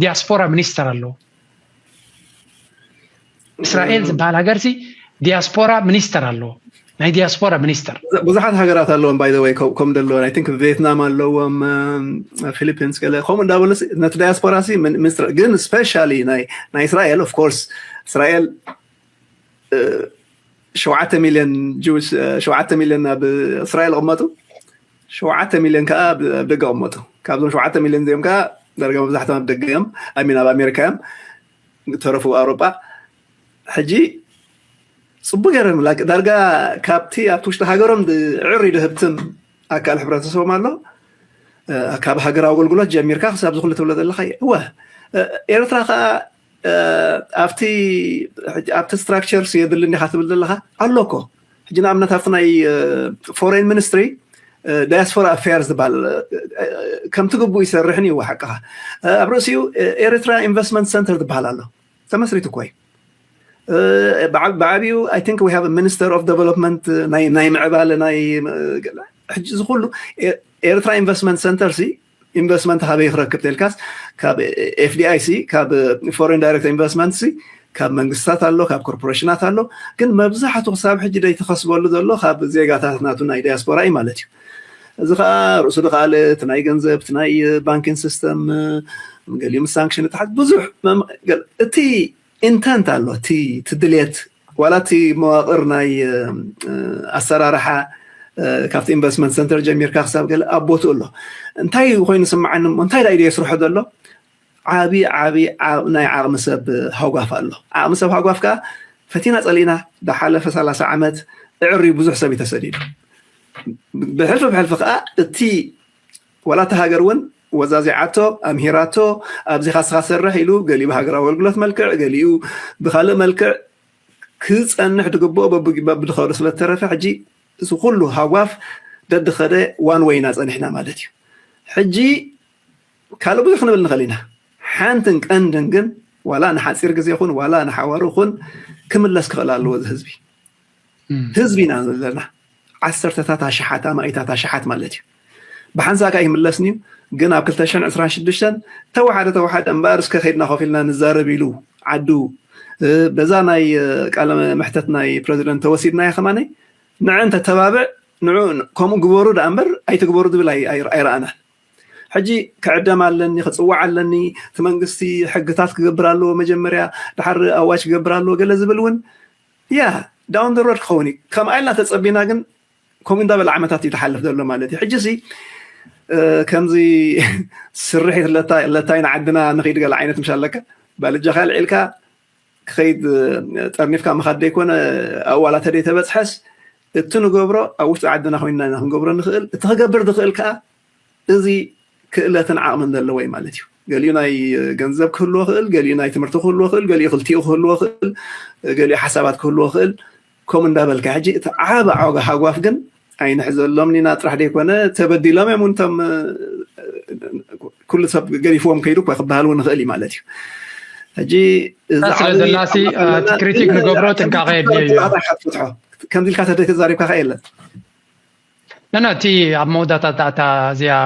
ዲያስፖራ ሚኒስተር ኣለዎ እስራኤል ዝበሃል ሃገር ሲ ዲያስፖራ ሚኒስተር ኣለዎ። ናይ ዲያስፖራ ሚኒስተር ብዙሓት ሃገራት ኣለዎም። By the way, ከም ዘለዎም I think ቪየትናም ኣለዎም፣ ፊሊፒንስ ገለ ከምኡ እንዳበሉ ነቲ ዳያስፖራ ሲ ሚኒስተር። ግን ስፔሻሊ ናይ እስራኤል፣ of course እስራኤል ሸውዓተ ሚልዮን ጅውስ፣ ሸውዓተ ሚልዮን ኣብ እስራኤል ይቕመጡ፣ ሸውዓተ ሚልዮን ከዓ ኣብ ደገ ይቕመጡ። ካብዞም ሸውዓተ ሚልዮን እዚኦም ከዓ ዳርጋ መብዛሕቶም ኣብ ደገ እዮም፣ I mean ኣብ ኣሜሪካ እዮም፣ ተረፉ ኣውሮጳ። ሕጂ ፅቡቅ ገይሮም ዳርጋ ካብቲ ኣብቲ ውሽጢ ሃገሮም ዕሪ ድህብትም ኣካል ሕብረተሰቦም ኣሎ። ካብ ሃገራዊ ኣገልግሎት ጀሚርካ ክሳብ ዝኩሉ ትብሎ ዘለካ እወ። ኤርትራ ከዓ ኣብቲ ኣብቲ ስትራክቸር የድልኒ ኢካ ትብል ዘለካ ኣሎ እኮ። ሕጂ ንኣብነት ኣብቲ ናይ ፎሬን ሚኒስትሪ ዳያስፖራ ኣፌርስ ዝበሃል ከምቲ ግቡእ ይሰርሕን እዩ ሓቅኻ። ኣብ ርእሲኡ ኤርትራ ኢንቨስትመንት ሰንተር ዝበሃል ኣሎ ተመስሪቱ እኮ እዩ። ብዓቢኡ I think we have a minister of development ናይ ምዕባለ ናይ ሕጂ ዝኩሉ ኤርትራ ኢንቨስትመንት ሰንተር ሲ ኢንቨስትመንት ካበይ ክረክብ ተልካስ ካብ FDI ሲ ካብ ፎሬን ዳይሬክት ኢንቨስትመንት ሲ ካብ መንግስታት ኣሎ ካብ ኮርፖሬሽናት ኣሎ። ግን መብዛሕቱ ክሳብ ሕጂ ደይተኸስበሉ ዘሎ ካብ ዜጋታት ናቱ ናይ ዲያስፖራ እዩ ማለት እዩ። እዚ ከዓ ርእሱ ድካልእ እቲ ናይ ገንዘብ እቲ ናይ ባንኪንግ ሲስተም ገሊኡ ምስ ሳንክሽን ይተሓዝ ብዙሕ እቲ ኢንተንት ኣሎ እቲ ድልየት ዋላ እቲ መዋቅር ናይ ኣሰራርሓ ካብቲ ኢንቨስትመንት ሰንተር ጀሚርካ ክሳብ ገለ ኣብ ቦትኡ ኣሎ። እንታይ ኮይኑ ስምዓኒ እሞ እንታይ ዳይ ድየ ስርሖ ዘሎ ዓቢ ዓቢ ናይ ዓቕሚ ሰብ ሃጓፍ ኣሎ። ዓቕሚ ሰብ ሃጓፍ ከዓ ፈቲና ፀሊእና ብሓለፈ ሰላሳ ዓመት እዕሪ ብዙሕ ሰብ እዩ ተሰዲዱ። ብሕልፊ ብሕልፊ ከዓ እቲ ዋላ እቲ ሃገር እውን ወዛዚዓቶ ኣምሂራቶ ኣብዚ ካስኻ ሰርሕ ኢሉ ገሊኡ ብሃገራዊ ኣገልግሎት መልክዕ ገሊኡ ብካልእ መልክዕ ክፀንሕ ድግብኦ በብድኸዶ ስለተረፈ ሕጂ እዚ ኩሉ ሃጓፍ ደድኸደ ዋን ወይ ኢና ፀኒሕና ማለት እዩ። ሕጂ ካልእ ብዙሕ ክንብል ንኽእል ኢና። ሓንትን ቀንድን ግን ዋላ ንሓፂር ግዜ ይኹን ዋላ ንሓዋሩ ይኹን ክምለስ ክኽእል ኣለዎ እዚ ህዝቢ። ህዝቢ ኢና ዘለና ዓሰርተታት ኣሽሓት ኣማኢታት ኣሽሓት ማለት እዩ። ብሓንሳእ ከዓ ይምለስን እዩ። ግን ኣብ ክልተ ሽሕን ዕስራን ሽዱሽተን ተወሓደ ተወሓደ እምበኣር እስከ ከይድና ኮፍ ኢልና ንዛረብ ኢሉ ዓዱ በዛ ናይ ቃለ መሕተት ናይ ፕረዚደንት ተወሲድናዮ ከማነይ ንዕ እንተተባብዕ ንዑ ከምኡ ግበሩ ደኣ እምበር ኣይትግበሩ ዝብል ኣይረኣናን። ሕጂ ክዕደም ኣለኒ ክፅዋዕ ኣለኒ እቲ መንግስቲ ሕግታት ክገብር ኣለዎ መጀመርያ ድሓር ኣዋጅ ክገብር ኣለዎ ገለ ዝብል እውን ያ down the road ክኸውን እዩ። ከምኣ ኢልና ተፀቢና ግን ከምኡ እንዳበለ ዓመታት እዩ ዝሓልፍ ዘሎ ማለት እዩ። ሕጂ ሲ ከምዚ ስርሒት ለታይ ንዓድና ንኽይድ ገለ ዓይነት ምሽ ኣለካ ባልጃኻ ልዒልካ ክኸይድ ጠርኒፍካ ምኻድ ዘይኮነ ኣዋላተ ደይ ተበፅሐስ እቲ ንገብሮ ኣብ ውሽጢ ዓድና ኮይንና ኢና ክንገብሮ ንኽእል። እቲ ክገብር ዝኽእል ከዓ እዚ ክእለትን ዓቕምን ዘለዎ እዩ ማለት እዩ። ገሊኡ ናይ ገንዘብ ክህልዎ ክእል፣ ገሊኡ ናይ ትምህርቲ ክህልዎ ክእል፣ ገሊኡ ክልቲኡ ክህልዎ ክእል፣ ገሊኡ ሓሳባት ክህልዎ ክእል። ከምኡ እንዳበልካ ሕጂ እቲ ዓብ ዓጋ ሃጓፍ ግን ኣይንሕዘሎም ኢና ጥራሕ ዘይኮነ ተበዲሎም እዮም እንቶም ኩሉ ሰብ ገዲፍዎም ከይዱ እኳ ክበሃል እውን ንኽእል እዩ ማለት እዩ። ሕጂ ስለ ዘላሲ ክሪቲክ ንገብሮ ጥንቃቐ የድልዮ እዩ። ከምዚ ኢልካ ተዘይተዛሪብካ ከ የለን ነነ እቲ ኣብ መወዳእታ እታ እዚኣ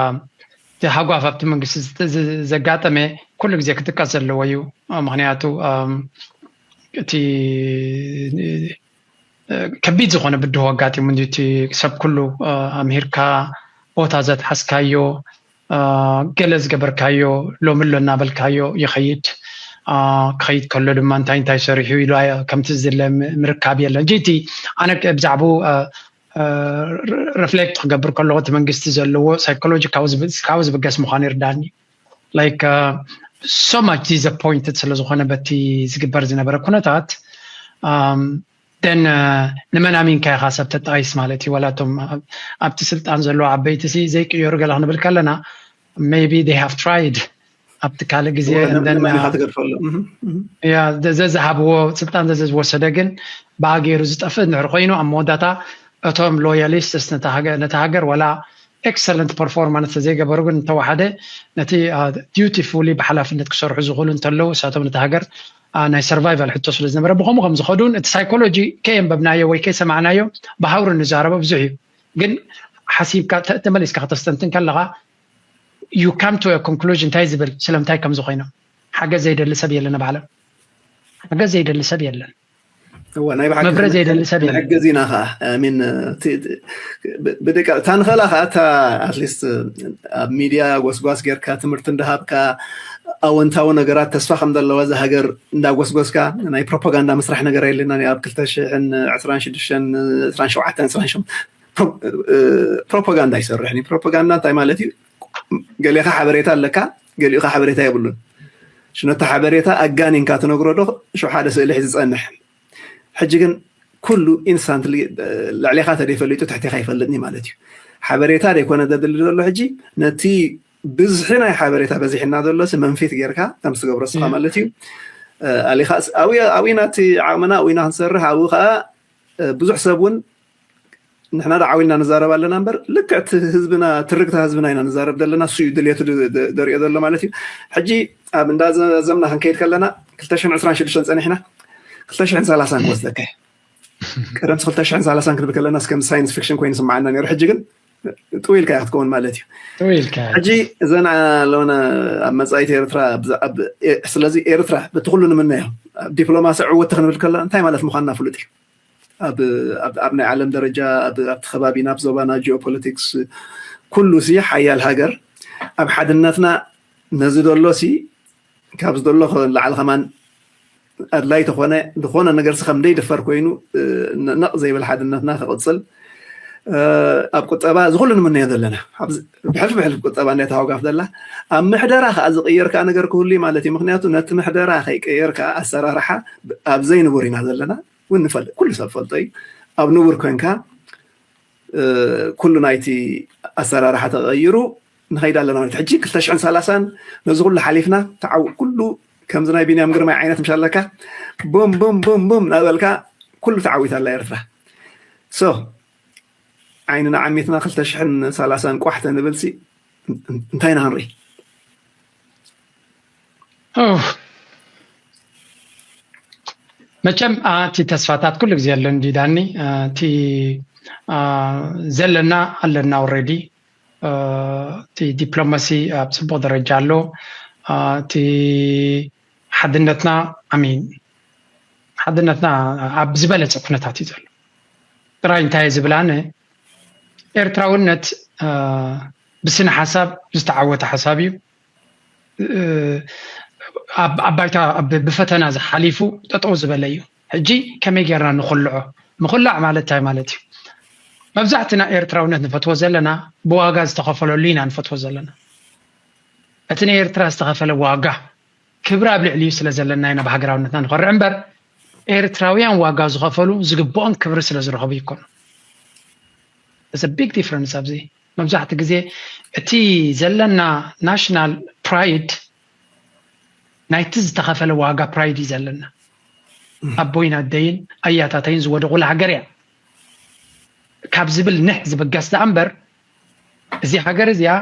እቲ ሃጓፍ ኣብቲ መንግስቲ ዘጋጠመ ኩሉ ግዜ ክጥቀስ ዘለዎ እዩ። ምክንያቱ እቲ ከቢድ ዝኾነ ብድሆ ኣጋጢሙ እቲ ሰብ ኩሉ ኣምሂርካ ቦታ ዘትሓዝካዮ ገለ ዝገበርካዮ ሎሚ ኣሎ እናበልካዮ ይኸይድ። ክኸይድ ከሎ ድማ እንታይ እንታይ ሰሪሑ ኢሉ ከምቲ ዝድለ ምርካብ የለን። ጅቲ ኣነ ብዛዕባኡ ሪፍሌክት ክገብር ከለኹ እቲ መንግስቲ ዘለዎ ሳይኮሎጂ ካብኡ ዝብገስ ምዃኑ ይርዳኒ። Like so much disappointed ስለዝኾነ በቲ ዝግበር ዝነበረ ኩነታት then ንመን ኣሚንካ ኢኻ ሰብ ተጣይስ ማለት እዩ። ዋላቶም ኣብቲ ስልጣን ዘለዎ ዓበይቲ ሲ ዘይቅየሩ ገለ ክንብል ከለና maybe they have tried ኣብቲ ካልእ ግዜ ትገድፈሉ ያ ዘዝሃብዎ ስልጣን ዘዝወሰደ ግን ብኣ ገይሩ ዝጠፍእ እንድሕር ኮይኑ ኣብ መወዳታ እቶም ሎያሊስትስ ነቲ ሃገር ዋላ ኤክሰለንት ፐርፎርማንስ ዘይገበሩ ግን እንተወሓደ ነቲ ዲዩቲፉሊ ብሓላፍነት ክሰርሑ ዝኽእሉ እንተለዉ እሳቶም ነቲ ሃገር ናይ ሰርቫይቫል ሕቶ ስለ ዝነበረ ብከምኡ ከም ዝኸዱን እቲ ሳይኮሎጂ ከየንበብናዮ ወይ ከይሰማዕናዮ ብሃውሪ እንዛረቦ ብዙሕ እዩ። ግን ሓሲብካ ተመሊስካ ከተስተንትን ከለካ you come to a conclusion እንታይ ዝብል ስለምንታይ ከም ዝኾይኖም ሓገዝ ዘይደሊ ሰብ የለን ባዕሎም ሓገዝ ዘይደሊ ሰብ የለን። እወ ናይ ብሓቂ መብረ ዘይደሊ ሰብ የለን። ንሕግዝ ኢና ከዓ ሚን ብደቂ እታ ንኽእላ ከዓ እታ ኣትሊስት ኣብ ሚድያ ጎስጓስ ጌርካ ትምህርቲ እንዳሃብካ ኣወንታዊ ነገራት ተስፋ ከም ዘለዋ እዛ ሃገር እንዳጎስጎስካ ናይ ፕሮፓጋንዳ ምስራሕ ነገር የለና ኣብ ክልተ ሽሕን ዕስራን ሽዱሽተን ዕስራን ሸውዓተን ዕስራን ሸሞንተን ፕሮፓጋንዳ ይሰርሕ ፕሮፓጋንዳ እንታይ ማለት እዩ ገሊኻ ሓበሬታ ኣለካ ገሊኻ ሓበሬታ የብሉን ሽነታ ሓበሬታ ኣጋኒንካ ትነግሮ ዶ ሽው ሓደ ስእሊ ዝፀንሕ ሕጂ ግን ኩሉ ኢንስታንትሊ ልዕሌኻ ተደይፈሊጡ ትሕቴኻ ይፈልጥኒ ማለት እዩ ሓበሬታ ደይኮነ ዘድሊ ዘሎ ሕጂ ነቲ ብዝሒ ናይ ሓበሬታ በዚሕና ዘሎ ሲ መንፊት ጌርካ ከም ትገብሮ ስኻ ማለት እዩ ኣሊኻ ኣብና እቲ ዓቕምና ኣብና ክንሰርሕ ኣብኡ ከዓ ብዙሕ ሰብ እውን ንሕና ዶ ዓዊልና ንዛረብ ኣለና እምበር ልክዕ እቲ ህዝብና ትርግታ ህዝብና ኢና ንዛረብ ዘለና እሱ እዩ ድልየቱ ደሪኦ ዘሎ ማለት እዩ ሕጂ ኣብ እንዳ ዘምና ክንከይድ ከለና ክልተ ሽሕን ዕስራን ሽዱሽተን ፀኒሕና ክልተ ሽሕን ሰላሳን ክወስደካ ቀደም ክልተ ሽሕን ሰላሳን ክንብል ከለና ከም ሳይንስ ፊክሽን ኮይኑ ስምዓና ነሩ ሕጂ ግን ጥው ኢልካ ክትከውን ማለት እዩ ጥው ኢልካ ሕጂ እዘን ኣለውነ ኣብ መፃኢት ኤርትራ ስለዚ ኤርትራ በቲ ኩሉ ንምነዮ ዲፕሎማሲ ዕወት ክንብል ከለና እንታይ ማለት ምኳንና ፍሉጥ እዩ ኣብ ናይ ዓለም ደረጃ ኣብቲ ከባቢና ኣብ ዞባና ጂኦፖለቲክስ ኩሉ ሲ ሓያል ሃገር ኣብ ሓድነትና ነዚ ደሎ ሲ ካብ ዝደሎ ላዕሊ ከማን ኣድላይ ተኾነ ዝኾነ ነገር ሲ ከም ደይድፈር ኮይኑ ነቕ ዘይብል ሓድነትና ክቕፅል ኣብ ቁጠባ ዝኩሉ ንምነዮ ዘለና ብሕልፍ ብሕልፍ ቁጠባ ናይ ተሃውጋፍ ዘላ ኣብ ምሕደራ ከዓ ዝቅየር ከዓ ነገር ክህሉ ማለት እዩ ምክንያቱ ነቲ ምሕደራ ከይቀየር ከዓ ኣሰራርሓ ኣብ ዘይንቡር ኢና ዘለና እውን ንፈልጥ ኩሉ ሰብ ፈልጦ እዩ ኣብ ንቡር ኮንካ ኩሉ ናይቲ ኣሰራርሓ ተቀይሩ ንኸይድ ኣለና ማለት ሕጂ ክልተ ሽሕን ሰላሳን ነዚ ኩሉ ሓሊፍና ተዓው ኩሉ ከምዚ ናይ ቢንያም ግርማይ ዓይነት ምሻለካ ቡም ቡም ቡም ቡም ናበልካ ኩሉ ተዓዊታ ኣላ ኤርትራ ሶ ዓይንና ዓሚትና ክልተ ሽሕን ሰላሳን ቋሕ ተንብል ሲ እንታይ ኢና ክንርኢ መቸም እቲ ተስፋታት ኩሉ ግዜ ኣሎ እንዲ ዳኒ እቲ ዘለና ኣለና ኦልሬዲ እቲ ዲፕሎማሲ ኣብ ፅቡቅ ደረጃ ኣሎ እቲ ሓድነትና ኣሚን ሓድነትና ኣብ ዝበለፀ ኩነታት እዩ ዘሎ ጥራይ እንታይ ዝብል ኣነ ኤርትራውነት ብስነ ሓሳብ ዝተዓወተ ሓሳብ እዩ ኣብ ባይታ ብፈተና ዝሓሊፉ ጠጠው ዝበለ እዩ ሕጂ ከመይ ጌርና ንኩልዖ ምኩላዕ ማለት እንታይ ማለት እዩ መብዛሕትና ኤርትራውነት ንፈትዎ ዘለና ብዋጋ ዝተኸፈለሉ ኢና ንፈትዎ ዘለና እቲ ናይ ኤርትራ ዝተኸፈለ ዋጋ ክብሪ ኣብ ልዕሊ እዩ ስለ ዘለና ኢና ብሃገራውነትና ንኮርዕ እምበር ኤርትራውያን ዋጋ ዝኸፈሉ ዝግብኦም ክብሪ ስለ ዝረኸቡ ይኮኑ ቢግ ዲፍረንስ ኣብዚ መብዛሕቲ ግዜ እቲ ዘለና ናሽናል ፕራይድ ናይቲ ዝተኸፈለ ዋጋ ፕራይድ እዩ ዘለና ኣቦይን ኣደይን ኣያታተይን ዝወደቑላ ሃገር እያ ካብ ዝብል ንሕ ዝብገስ ደኣ እምበር እዚ ሃገር እዚኣ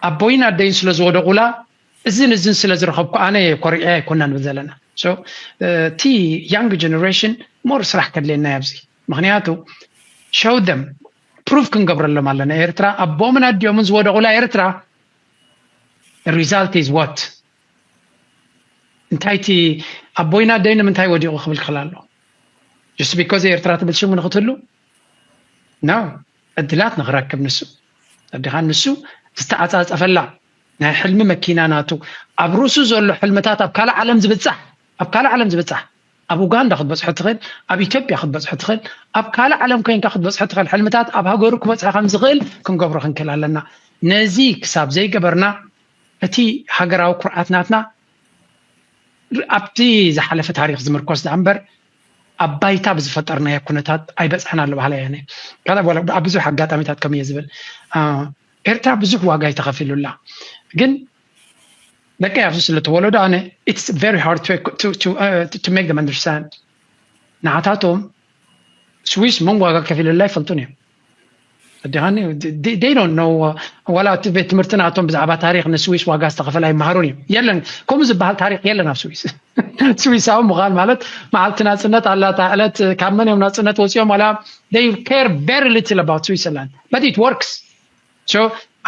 ኣቦይን ኣደይን ስለ ዝወደቑላ እዝን እዝን ስለ ዝረኸብኩ ኣነ ኮሪዐ ኣይኮና ንብል ዘለና እቲ ያንግ ጀነሬሽን ሞር ስራሕ ከድልየና ኣብዚ ምክንያቱ ሸው ደም ፕሩፍ ክንገብረሎም ኣለና ኤርትራ ኣቦምን ኣዲኦምን ዝወደቑላ ኤርትራ result is what እንታይ እቲ ኣቦይና ደይ ንምንታይ ወዲቑ ክብል ክኽእል ኣሎ just because ኤርትራ ትብል ሽሙ ንክትህሉ no ዕድላት ንክረክብ ንሱ ኣዲኻ ንሱ ዝተዓፃፀፈላ ናይ ሕልሚ መኪና ናቱ ኣብ ርእሱ ዘሎ ሕልምታት ኣብ ካልእ ዓለም ዝብፃሕ ኣብ ካልእ ዓለም ዝብፃሕ ኣብ ኡጋንዳ ክትበፅሖ ትኽእል ኣብ ኢትዮጵያ ክትበፅሖ ትኽእል ኣብ ካልእ ዓለም ኮይንካ ክትበፅሖ ትኽእል ሕልምታት ኣብ ሃገሩ ክበፅሖ ከም ዝኽእል ክንገብሮ ክንክእል ኣለና ነዚ ክሳብ ዘይገበርና እቲ ሃገራዊ ኩርዓት ናትና ኣብቲ ዝሓለፈ ታሪክ ዝምርኮስ ዳኣ እምበር ኣብ ባይታ ብዝፈጠርናዮ ኩነታት ኣይበፅሐን ኣሎ ባህላ እያ ኣብ ብዙሕ ኣጋጣሚታት ከም እየ ዝብል ኤርትራ ብዙሕ ዋጋ ይተኸፊሉላ ግን ደቂ ኣብዚ ስለ ተወለዱ ኣነ it's very hard to, to, to, uh, to make them understand ንዓታቶም ስዊስ መን ዋጋ ከፊሉላ ይፈልጡን እዮም ኣዲኻኒ they don't know ዋላ እቲ ቤት ትምህርቲ ናቶም ብዛዕባ ታሪክ ንስዊስ ዋጋ ዝተኸፈለ ኣይመሃሩን እዮም የለን ከምኡ ዝበሃል ታሪክ የለን ኣብ ስዊስ ስዊሳዊ ምዃን ማለት መዓልቲ ናፅነት ኣላታ ዕለት ካብ መን እዮም ናፅነት ወፂኦም ዋላ they care very little about Switzerland but it works so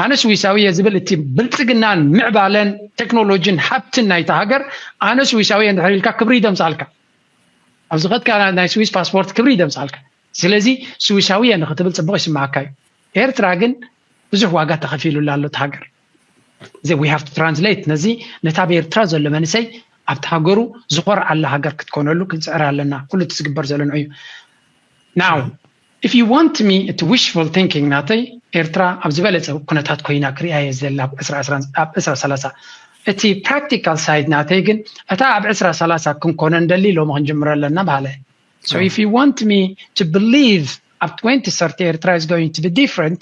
ኣነ ስዊሳዊ እየ ዝብል እቲ ብልፅግናን ምዕባለን ቴክኖሎጂን ሃብትን ናይታ ሃገር ኣነ ስዊሳዊ እየ እንድሕር ኢልካ ክብሪ ይደምፃልካ ኣብዚ ከድካ ናይ ስዊስ ፓስፖርት ክብሪ ይደምፃልካ። ስለዚ ስዊሳዊ እየ ንክትብል ፅቡቅ ይስማዓካ እዩ። ኤርትራ ግን ብዙሕ ዋጋ ተኸፊሉላ ኣሎ እቲ ሃገር። እዚ we have to translate ነዚ ነታ ኣብ ኤርትራ ዘሎ መንእሰይ ኣብቲ ሃገሩ ዝኾርዓላ ሃገር ክትኮነሉ ክንፅዕር ኣለና። ኩሉ እቲ ዝግበር ዘሎ ንዑ እዩ። Now if you want me to wishful thinking ናተይ ኤርትራ ኣብ ዝበለፀ ኩነታት ኮይና ክሪኣ እየ ዘላ ኣብ ዕስራ ዕስራ ኣብ ዕስራ ሰላሳ እቲ practical side ናተይ ግን እታ ኣብ ዕስራ ሰላሳ ክንኮነ እንደሊ ሎሚ ክንጅምሮ ኣለና በሃለ። So if you want me to believe ኣብ twenty thirty ኤርትራ is going to be different,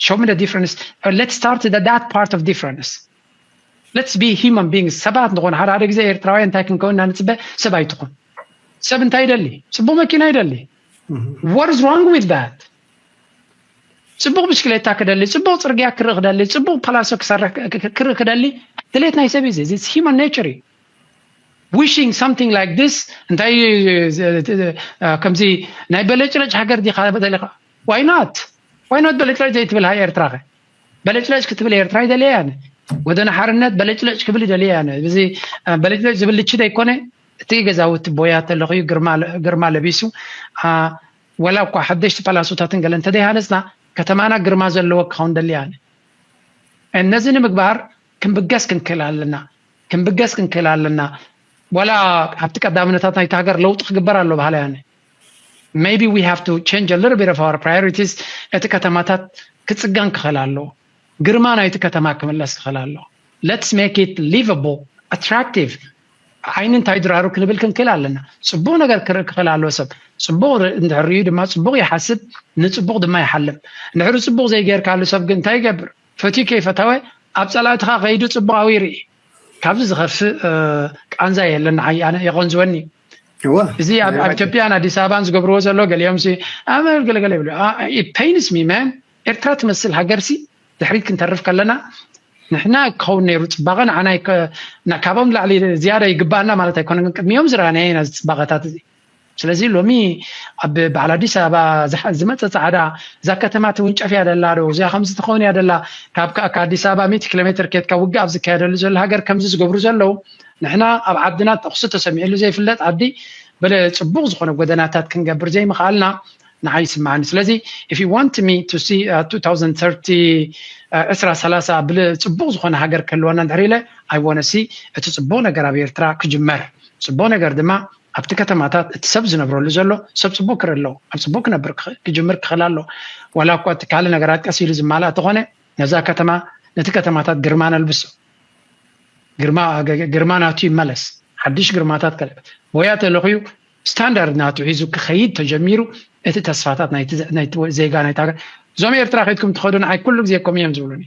show me the difference. Let's start at that part of difference. Let's be human beings. ሰባት ንኾን ሓደ ሓደ ግዜ ኤርትራውያን እንታይ ክንከውን ኢና ንፅበ? ሰብ ኣይትኹን። ሰብ እንታይ ይደሊ? ፅቡቅ መኪና ይደሊ። What is wrong with that? ፅቡቅ ብሽክሌታ ክደሊ፣ ፅቡቅ ፅርግያ ክርኢ ክደሊ፣ ፅቡቅ ፓላሶ ክሰርሕ ክርኢ ክደሊ ድሌት ናይ ሰብ እዩ። It's human nature እዩ። Wishing something like this እንታይ ከምዚ ናይ በለጭለጭ ሃገር ዲኻ ደሊኻ? Why not? Why not በለጭለጭ ዘይትብል ሃይ ኤርትራ ኸ? በለጭለጭ ክትብል ኤርትራ ይደልያ እያ። ጎደና ሓርነት በለጭለጭ ክብል ይደልያ እያ። እዚ በለጭለጭ ዝብል ልቺ ዘይኮነ እቲ ገዛውቲ ቦያ ተለኽዩ ግርማ ለቢሱ ወላ እኳ ሓደሽቲ ፓላሶታትን ገለ እንተደይሃነፅና ከተማና ግርማ ዘለዎ ክኸውን ደልያ እያ። ነዚ ንምግባር ክንብገስ ክንክእል ኣለና። ክንብገስ ክንክእል ኣለና። ዋላ ኣብቲ ቀዳምነታት ናይቲ ሃገር ለውጢ ክግበር ኣሎ በሃላይ ኣነ። Maybe we have to change a little bit of our priorities. እቲ ከተማታት ክፅገን ክኽእል ኣለዎ። ግርማ ናይቲ ከተማ ክምለስ ክኽእል ኣለዎ። Let's make it livable, attractive. ዓይኒ እንታይ ድራሩ ክንብል ክንክእል ኣለና። ፅቡቅ ነገር ክርኢ ክኽእል ኣለዎ ሰብ። ፅቡቅ እንድሕር ርእዩ ድማ ፅቡቅ ይሓስብ፣ ንፅቡቅ ድማ ይሓልም። እንድሕሪ ፅቡቅ ዘይጌርካሉ ሰብ ግን እንታይ ይገብር? ፈትዩ ከይፈተወ ኣብ ፀላእትኻ ከይዱ ፅቡቃዊ ይርኢ። ካብዚ ዝኸፍእ ቃንዛ የለን። ንዓይ ኣነ የቐንዝወኒ። እዚ ኣብ ኢትዮጵያን ኣዲስ ኣበባን ዝገብርዎ ዘሎ ገሊኦም ሲ ኣመል ገለገለ ይብሉ። It pains me man. ኤርትራ ትመስል ሃገር ሲ ድሕሪት ክንተርፍ ከለና ንሕና ክኸውን ነይሩ ፅባቐ ንዓና ካብኦም ላዕሊ ዝያዳ ይግባኣና ማለት ኣይኮነን። ቅድሚኦም ዝረኣናዮ ኢና እዚ ፅባቐታት እዚ። ስለዚ ሎሚ ኣብ በዓል ኣዲስ ኣበባ ዝመፀ ፃዕዳ እዛ ከተማ ትውንጨፍ እያ ደላ ዶ እዚኣ ከምዚ ትኸውን እያ ደላ ካብ ኣዲስ ኣበባ ሚእቲ ኪሎ ሜትር ኬድካ ውግእ ኣብ ዝካየደሉ ዘሎ ሃገር ከምዚ ዝገብሩ ዘለዉ ንሕና ኣብ ዓድና ተኩሲ ተሰሚዕሉ ዘይፍለጥ ዓዲ በለ ፅቡቅ ዝኾነ ጎደናታት ክንገብር ዘይምኽኣልና ንዓይ ይስምዓኒ። ስለዚ if you want me to see two thousand thirty ዕስራ ሰላሳ ብለ ፅቡቅ ዝኾነ ሃገር ክህልወና እንድሕር ኢለ I wanna see እቲ ፅቡቅ ነገር ኣብ ኤርትራ ክጅመር። ፅቡቅ ነገር ድማ ኣብቲ ከተማታት እቲ ሰብ ዝነብረሉ ዘሎ ሰብ ፅቡቅ ክርኢ ኣለዎ። ኣብ ፅቡቅ ክነብር ክጅምር ክኽእል ኣለዎ። ዋላ እኳ እቲ ካልእ ነገራት ቀስ ኢሉ ዝማላእ ተኾነ ነዛ ከተማ ነቲ ከተማታት ግርማ ነልብሶ። ግርማ ናቱ ይመለስ። ሓድሽ ግርማታት ከልዕል። ቦያ ተለኽዩ ስታንዳርድ ናቱ ሒዙ ክኸይድ ተጀሚሩ እቲ ተስፋታት ናይቲ ዜጋ ናይቲ ሃገር። እዞም ኤርትራ ከይድኩም ትኸዱ ንዓይ ኩሉ ግዜ ኮም እዮም ዝብሉኒ።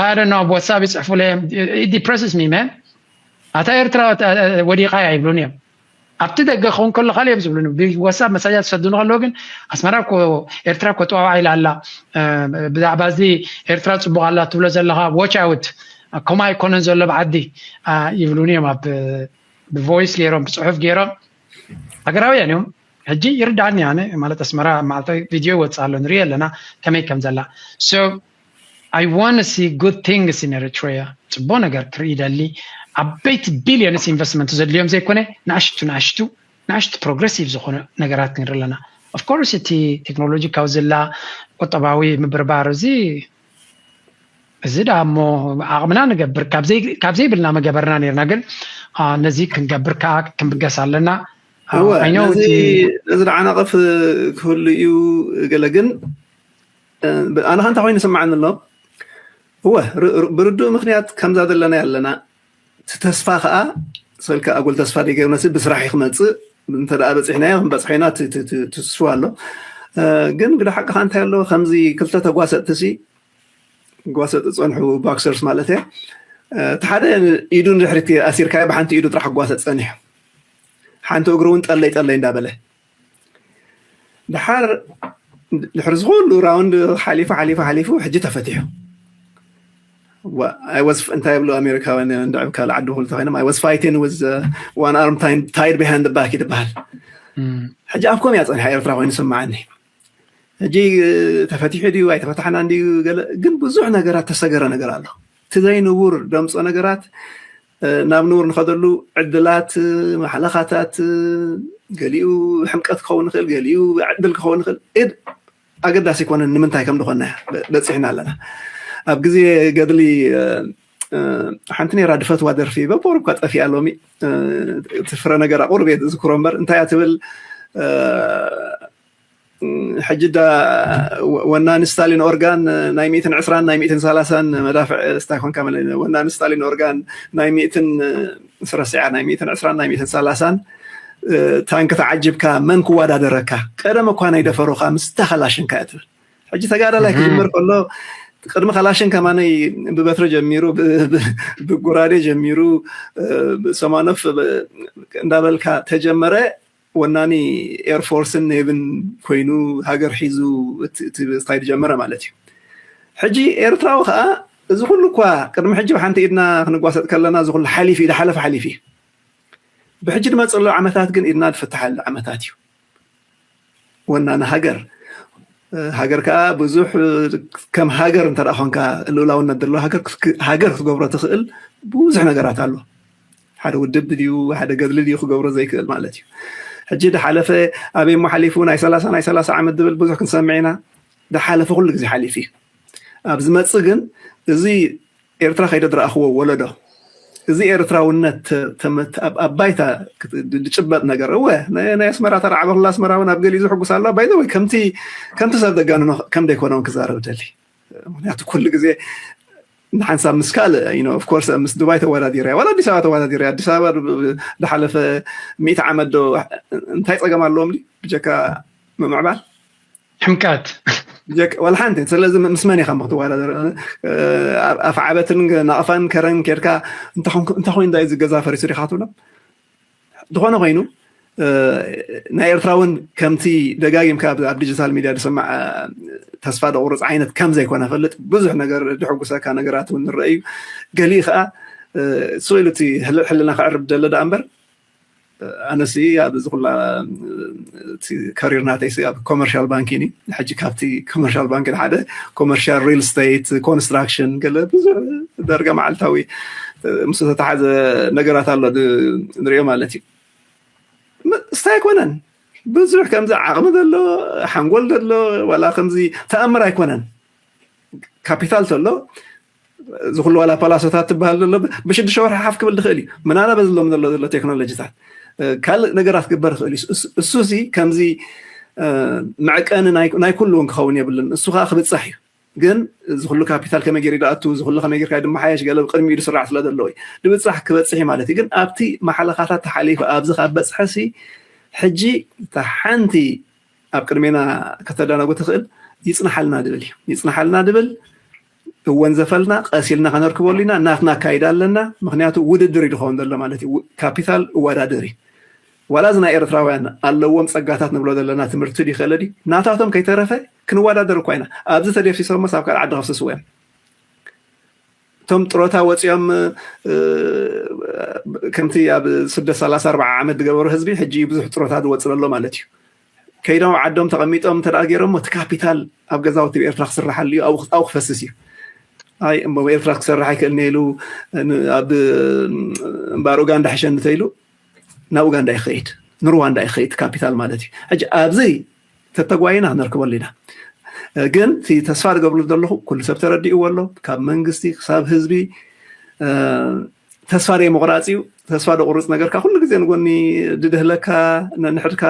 ኣደ ኖ ኣብ ዋትሳፕ ይፅሕፉለ እዮም። It depresses me man. ኣታ ኤርትራ ወዲቓ እያ ይብሉኒ እዮም። ኣብቲ ደገ ክኸውን ከሎ ካልእ እዮም ዝብሉኒ። ብዋትሳፕ መሳጃት ዝሰዱኒ ከለዉ ግን ኣስመራ እኮ ኤርትራ እኮ ጠዋዋዕ ኢላ ኣላ ብዛዕባ እዚ ኤርትራ ፅቡቅ ኣላ ትብሎ ዘለካ watch out ከምኡ ኣይኮነን ዘሎ ብዓዲ ይብሉኒ እዮም። ኣብ ብቮይስ ገይሮም ብፅሑፍ ገይሮም ሃገራውያን እዮም። ሕጂ ይርዳእኒ ኣነ ማለት ኣስመራ መዓልታዊ ቪድዮ ይወፅእ ኣሎ ንሪኦ ኣለና ከመይ ከም ዘላ። So I wanna see good things in Eritrea. ፅቡቅ ነገር ክርኢ ይደሊ። ዓበይቲ ቢልዮንስ ኢንቨስትመንት ዘድልዮም ዘይኮነ ንኣሽቱ ንኣሽቱ ንኣሽቱ ፕሮግረሲቭ ዝኾነ ነገራት ንርኢ ኣለና። Of course እቲ ቴክኖሎጂ ካብ ዝላ ቁጠባዊ ምብርባር እዚ እዚ ዳ እሞ ዓቕምና ንገብር ካብ ዘይብልና መገበርና ነርና ግን ነዚ ክንገብር ከዓ ክንብገስ ኣለና። ነዚ ደዓናቐፍ ክህሉ እዩ። ገለ ግን ኣነ ከንታ ኮይኑ ይስምዓኒ ኣሎ። እወ ብርዱእ ምክንያት ከምዛ ዘለና ኣለና። እቲ ተስፋ ከዓ ስልካ ኣጉል ተስፋ ደይገብርና ብስራሕ እዩ ክመፅእ። እንተ በፂሕናዮ ክንበፅሖ ኢና ትስፉ ኣሎ። ግን ግዳ ሓቅኻ እንታይ ኣሎ ከምዚ ክልተ ተጓሰጥቲ ሲ ጓሰጥ ዝፀንሑ ቦክሰርስ ማለት እየ። እቲ ሓደ ኢዱ ንድሕሪት ኣሲርካዮ ብሓንቲ ኢዱ ጥራሕ ክጓሰጥ ፀኒሑ፣ ሓንቲ እግሩ እውን ጠለይ ጠለይ እንዳበለ ድሓር ድሕሪ ዝኩሉ ራውንድ ሓሊፉ ሓሊፉ ሓሊፉ ሕጂ ተፈቲሑ። እንታይ ይብሉ ኣሜሪካውያን እንድዕብ ካልእ ዓዲ ኩሉ ተኮይኖም I was fighting with one arm tied behind the back ይትበሃል። ሕጂ ኣብ ኮም እያ ፀኒሓ ኤርትራ ኮይኑ ስምዓኒ። ሕጂ ተፈቲሑ ድዩ ኣይተፈታሕናን ድዩ ገለ ግን ብዙሕ ነገራት ተሰገረ ነገር ኣሎ። እቲ ዘይንቡር ደምፆ ነገራት ናብ ንቡር ንኸደሉ ዕድላት ማሕለኻታት ገሊኡ ሕምቀት ክኸውን ይኽእል፣ ገሊኡ ዕድል ክኸውን ይኽእል። ኢድ ኣገዳሲ ኣይኮነን ንምንታይ ከም ዝኾነ በ- በፂሕና ኣለና። ኣብ ግዜ ገድሊ እ፣ እ፣ ሓንቲ ነይራ ድፈትዋ ደርፊ በቦር እኳ ጠፊኣ ሎሚ። እ፣ እቲ ፍረ ነገር ኣቑርብ እየ ዝዝክሮ እምበር እንታይ እያ ትብል? እ፣ ሕጂ ዳ ወ- ወናኒ ስታሊን ኦርጋን ናይ ሚእትን ዕስራን ናይ ሚእትን ሰላሳን መዳፍዕ ስታይ ኮንካ መለ ወናኒ ስታሊን ኦርጋን ናይ ሚእትን ስረስዓ ናይ ሚእትን ዕስራን ናይ ሚእትን ሰላሳን ታንክ ተዓጅብካ መን ክወዳደረካ? ቀደም እኳ ናይ ደፈሩካ ምስታ ከላሽንካ እያ ትብል። ሕጂ ተጋዳላይ ክጅምር ከሎ ቅድሚ ከላሽን ከማነይ ብበትሪ ጀሚሩ ብጉራዴ ጀሚሩ ብሰማኖፍ እንዳበልካ ተጀመረ። ወናኒ ኤርፎርስን ኔቭን ኮይኑ ሃገር ሒዙ እቲ ስታይ ጀመረ ማለት እዩ። ሕጂ ኤርትራዊ ከዓ እዚ ኩሉ እኳ ቅድሚ ሕጂ ብሓንቲ ኢድና ክንጓሰጥ ከለና እዚ ኩሉ ሓሊፍ እዩ ሓለፈ ሓሊፍ እዩ። ብሕጂ ድማ ዘሎ ዓመታት ግን ኢድና ዝፍትሓሉ ዓመታት እዩ። ወናኒ ሃገር ሃገር ከዓ ብዙሕ ከም ሃገር እንተ ኮንካ ልኡላውነት ዘለዎ ሃገር ክትገብሮ ትኽእል ብዙሕ ነገራት ኣሎ። ሓደ ውድብ ድዩ ሓደ ገድሊ ድዩ ክገብሮ ዘይክእል ማለት እዩ። ሕጂ ድሓለፈ ኣበይ ሞ ሓሊፉ ናይ ሰላሳ ናይ ሰላሳ ዓመት ድብል ብዙሕ ክንሰምዕ ኢና። ድሓለፈ ኩሉ ግዜ ሓሊፉ እዩ። ኣብ ዝመፅእ ግን እዚ ኤርትራ ከይደ ዝረኣኽዎ ወለዶ እዚ ኤርትራውነት ኣብ ባይታ ዝጭበጥ ነገር እወ ናይ ኣስመራ ተረዓበ ክላ ኣስመራዊ ናብ ገሊኡ ዝሕጉስ ኣሎ ባይዘ ወይ ከምቲ ከምቲ ሰብ ደጋንኖ ከም ደይኮነውን ክዛረብ ደሊ። ምክንያቱ ኩሉ ግዜ ንሓንሳብ ምስ ካልእ ኦፍኮርስ ምስ ዱባይ ተወዳዲረ ዋላ ኣዲስ ኣበባ ተወዳዲረ ኣዲስ ኣበባ ዝሓለፈ ሚእቲ ዓመት ዶ እንታይ ፀገም ኣለዎም ብጀካ ምምዕባል ሕምቃት ወላ ሓንቲ ስለዚ ምስ መን ኢኻ ክትወዳደር ኣፍ ዓበትን ናቕፋን ከረን ኬድካ እንታይ ኮይኑ እንታይ ዝገዛ ፈሪሱ ዲኻ ትብሎም ዝኾነ ኮይኑ ናይ ኤርትራ እውን ከምቲ ደጋጊምካ ኣብ ዲጂታል ሚድያ ዝሰማዕ ተስፋ ደቁርፅ ዓይነት ከም ዘይኮነ ፈልጥ ብዙሕ ነገር ድሕጉሰካ ነገራት እውን ንረአ እዩ። ገሊኡ ከዓ ስቕ ኢሉ እቲ ሕልና ክዕርብ ደለ ደኣ እምበር ኣነሲ ኣብዚ ኩላ ከሪር ናተይ ኣብ ኮመርሻል ባንኪ ኒ ሕጂ ካብቲ ኮመርሻል ባንኪ ሓደ ኮመርሻል ሪል ስቴት ኮንስትራክሽን ገለ ብዙሕ ደርገ መዓልታዊ ምስ ተተሓዘ ነገራት ኣሎ ንሪኦ ማለት እዩ። ስታይ ኣይኮነን ብዙሕ ከምዚ ዓቕሚ ዘሎ ሓንጎል ዘሎ ዋላ ከምዚ ተኣምር ኣይኮነን። ካፒታል ተሎ እዚ ኩሉ ዋላ ፓላሶታት ትበሃል ዘሎ ብሽዱሽተ ወርሒ ሓፍ ክብል ዝኽእል እዩ። ምናልባት በዚ ሎም ዘሎ ዘሎ ቴክኖሎጂታት ካልእ ነገራት ክግበር ይኽእል እዩ። እሱ ሲ ከምዚ መዕቀኒ ናይ ኩሉ እውን ክኸውን የብልን። እሱ ከዓ ክብፃሕ እዩ። ግን እዚ ኩሉ ካፒታል ከመይ ገይሩ ይኣቱ እዚ ኩሉ ከመይ ጌርካ ድመሓየሽ ገለ ብቅድሚኡ ዝስራሕ ስለ ዘለዎ እዩ። ንብፃሕ ክበፅሕ እዩ ማለት እዩ። ግን ኣብቲ ማሓለኻታት ተሓሊፉ ኣብዚ ካብ በፅሐ ሲ ሕጂ እታ ሓንቲ ኣብ ቅድሜና ከተዳናጎ ትኽእል ይፅናሓልና ድብል እዩ። ይፅናሓልና ድብል እወንዘፈልና ቀሲልና ከነርክበሉ ኢና። ናትና ኣካይዳ ኣለና። ምክንያቱ ውድድር እዩ ዝኸውን ዘሎ ማለት እዩ። ካፒታል እወዳደር እዩ። ዋላ እዚ ናይ ኤርትራውያን ኣለዎም ፀጋታት ንብሎ ዘለና ትምህርቲ ድዩ ከለ ድዩ ናታቶም ከይተረፈ ክንወዳደር እኳ ኢና። ኣብዚ ተደፍሲሶሞ ሳብ ካልእ ዓዲ ከፍስስዎ እዮም። እቶም ጥሮታ ወፂኦም ከምቲ ኣብ ስደት ሰላሳ ኣርባዓ ዓመት ዝገበሩ ህዝቢ ሕጂ ብዙሕ ጥሮታ ዝወፅእ ዘሎ ማለት እዩ። ከይዶም ዓዶም ተቐሚጦም እንተ ገይሮም እቲ ካፒታል ኣብ ገዛውቲ ኤርትራ ክስርሓሉ እዩ ኣብኡ ክፈስስ እዩ። ኣይ እሞ ኤርትራ ክሰርሕ ኣይክእልን ኢሉ ኣብ እምባር ኡጋንዳ ሕሸኒ ተኢሉ ናብ ኡጋንዳ ይኸይድ ንሩዋንዳ ይኸይድ ካፒታል ማለት እዩ። ሕጂ ኣብዚ ተተጓይና ክነርክበሉ ኢና። ግን እቲ ተስፋ ዝገብርሉ ዘለኹ ኩሉ ሰብ ተረዲእዎ ኣሎ ካብ መንግስቲ ክሳብ ህዝቢ ተስፋ ደይ ምቑራፅ እዩ። ተስፋ ደቁርፅ ነገርካ ኩሉ ግዜ ንጎኒ ድድህለካ ነንሕድካ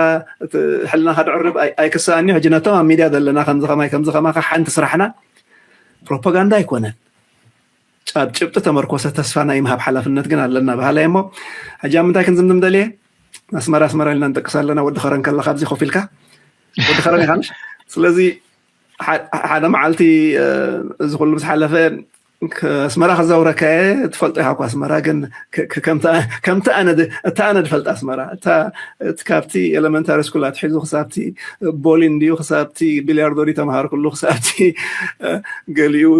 ሕልናካ ድዕርብ ኣይክሰኣን እዩ። ሕጂ ነቶም ኣብ ሚድያ ዘለና ከምዚ ከማይ ከምዚ ከማካ ሓንቲ ስራሕና ፕሮፓጋንዳ ኣይኮነን። ኣብ ጭብጢ ተመርኮሰ ተስፋ ናይ ምሃብ ሓላፍነት ግን ኣለና በሃላይ እሞ ሕጂ ኣብ ምንታይ ክንዝምዝም ደልየ ኣስመራ ኣስመራ ኢልና ንጠቅስ ኣለና። ወዲ ከረን ከላ ካብዚ ኮፍ ኢልካ ወዲ ከረን ኢኻ። ስለዚ ሓደ መዓልቲ እዚ ኩሉ ምስ ሓለፈ ኣስመራ ክዛውረካ እየ። ትፈልጦ ኢኻ እኮ ኣስመራ ግን ከምቲ ኣነ ድፈልጣ ኣስመራ እቲ ካብቲ ኤለመንታሪ ስኩል ኣትሒዙ ክሳብቲ ቦሊን ድዩ ክሳብቲ ቢልያርዶ ድዩ ተምሃርኩሉ ክሳብቲ ገሊኡ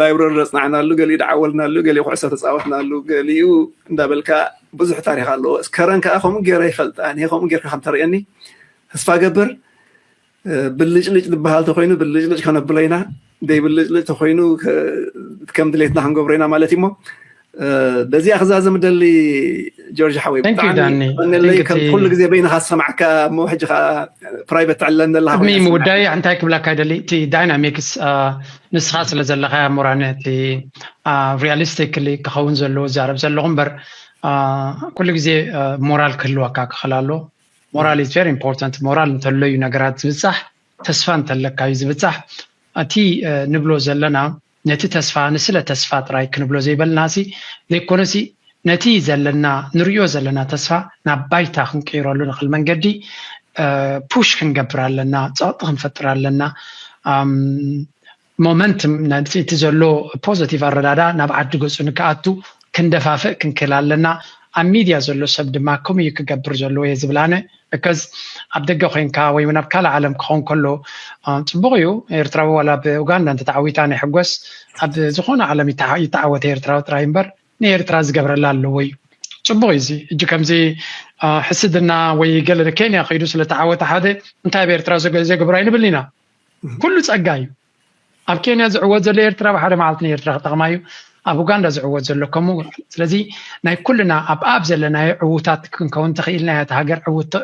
ላይብረሪ ዘፅናዕናሉ ገሊኡ ደዓወልናሉ ገሊኡ ኩዕሶ ተፃወትናሉ ገሊኡ እንዳበልካ ብዙሕ ታሪክ ኣለዎ። ከረን ከዓ ከምኡ ገይረ ይፈልጣ እየ ከምኡ ጌርካ ከምተርእየኒ ተስፋ ገብር። ብልጭልጭ ዝበሃል ተኮይኑ ብልጭልጭ ከነብሎ ኢና። ደይ ብልጭልጭ ተኮይኑ ከም ድሌትና ክንገብሮ ኢና ማለት እዩ። እሞ በዚኣ ክዛዘም ደሊ። ጆርጅ ሓወይ፣ Thank you ብጣዕሚ ዳኒ። የቐንየለይ። Thank you ከም እቲ ኩሉ ግዜ በይንኻ ዝሰማዕካ፣ እሞ ሕጂ ኸዓ ፕራይቨት ትዕለኒ ኣለኻ ቅድሚ ኮይና ምውዳይ እንታይ ክብለካ ይደሊ፣ እቲ ዳይናሚክስ ንስኻ ስለ ዘለኻ፣ ሞራን እቲ ሪያሊስቲክሊ ክኸውን ዘለዎ ዝዛረብ ዘለኹ እምበር፣ ኩሉ ግዜ ሞራል ክህልወካ ክኽእል ኣሎ። ሞራል is very important። ሞራል እንተሎ እዩ ነገራት ዝብጻሕ፣ ተስፋ እንተለካ እዩ ዝብጻሕ። እቲ ንብሎ ዘለና፣ ነቲ ተስፋ፣ ንስለ ተስፋ ጥራይ ክንብሎ ዘይበልና ሲ ዘይኮነሲ፣ ነቲ ዘለና፣ ንርእዮ ዘለና ተስፋ ናብ ባይታ ክንቅይረሉ ንኽእል መንገዲ ፑሽ ክንገብር ኣለና፣ ጸቕጢ ክንፈጥር ኣለና። ሞመንትም፣ እቲ ዘሎ ፖዘቲቭ ኣረዳዳ ናብ ዓዲ ገጹ ንክኣቱ ክንደፋፍእ ክንክእል ኣለና። ኣብ ሚድያ ዘሎ ሰብ ድማ ከምኡ እዩ ክገብር ዘለዎ እየ ዝብል ኣነ። ብከዝ ኣብ ደገ ኮይንካ ወይ እውን ኣብ ካልእ ዓለም ክኸውን ከሎ፣ ጽቡቕ እዩ። ኤርትራዊ ዋላ ኣብ ኡጋንዳ እንተተዓዊታ ናይ ሕጎስ፣ ኣብ ዝኾነ ዓለም ይተዓወተ ኤርትራዊ ጥራይ እምበር፣ ንኤርትራ ዝገብረላ ኣለዎ እዩ። ጽቡቕ እዩ። እዚ ሕጂ ከምዚ ሕስድና ወይ ገለ ኬንያ ከይዱ ስለተዓወተ ሓደ፣ እንታይ ኣብ ኤርትራ ዘገብሮ ኣይንብል ኢና። ኩሉ ጸጋ እዩ። ኣብ ኬንያ ዝዕወት ዘሎ ኤርትራ ብሓደ መዓልቲ ንኤርትራ ክጠቕማ እዩ። ኣብ ኡጋንዳ ዝዕወት ዘሎ ከምኡ። ስለዚ ናይ ኩልና ኣብ ኣብ ዘለናዮ ዕዉታት ክንከውን ተኽኢልና እያ። እታ ሃገር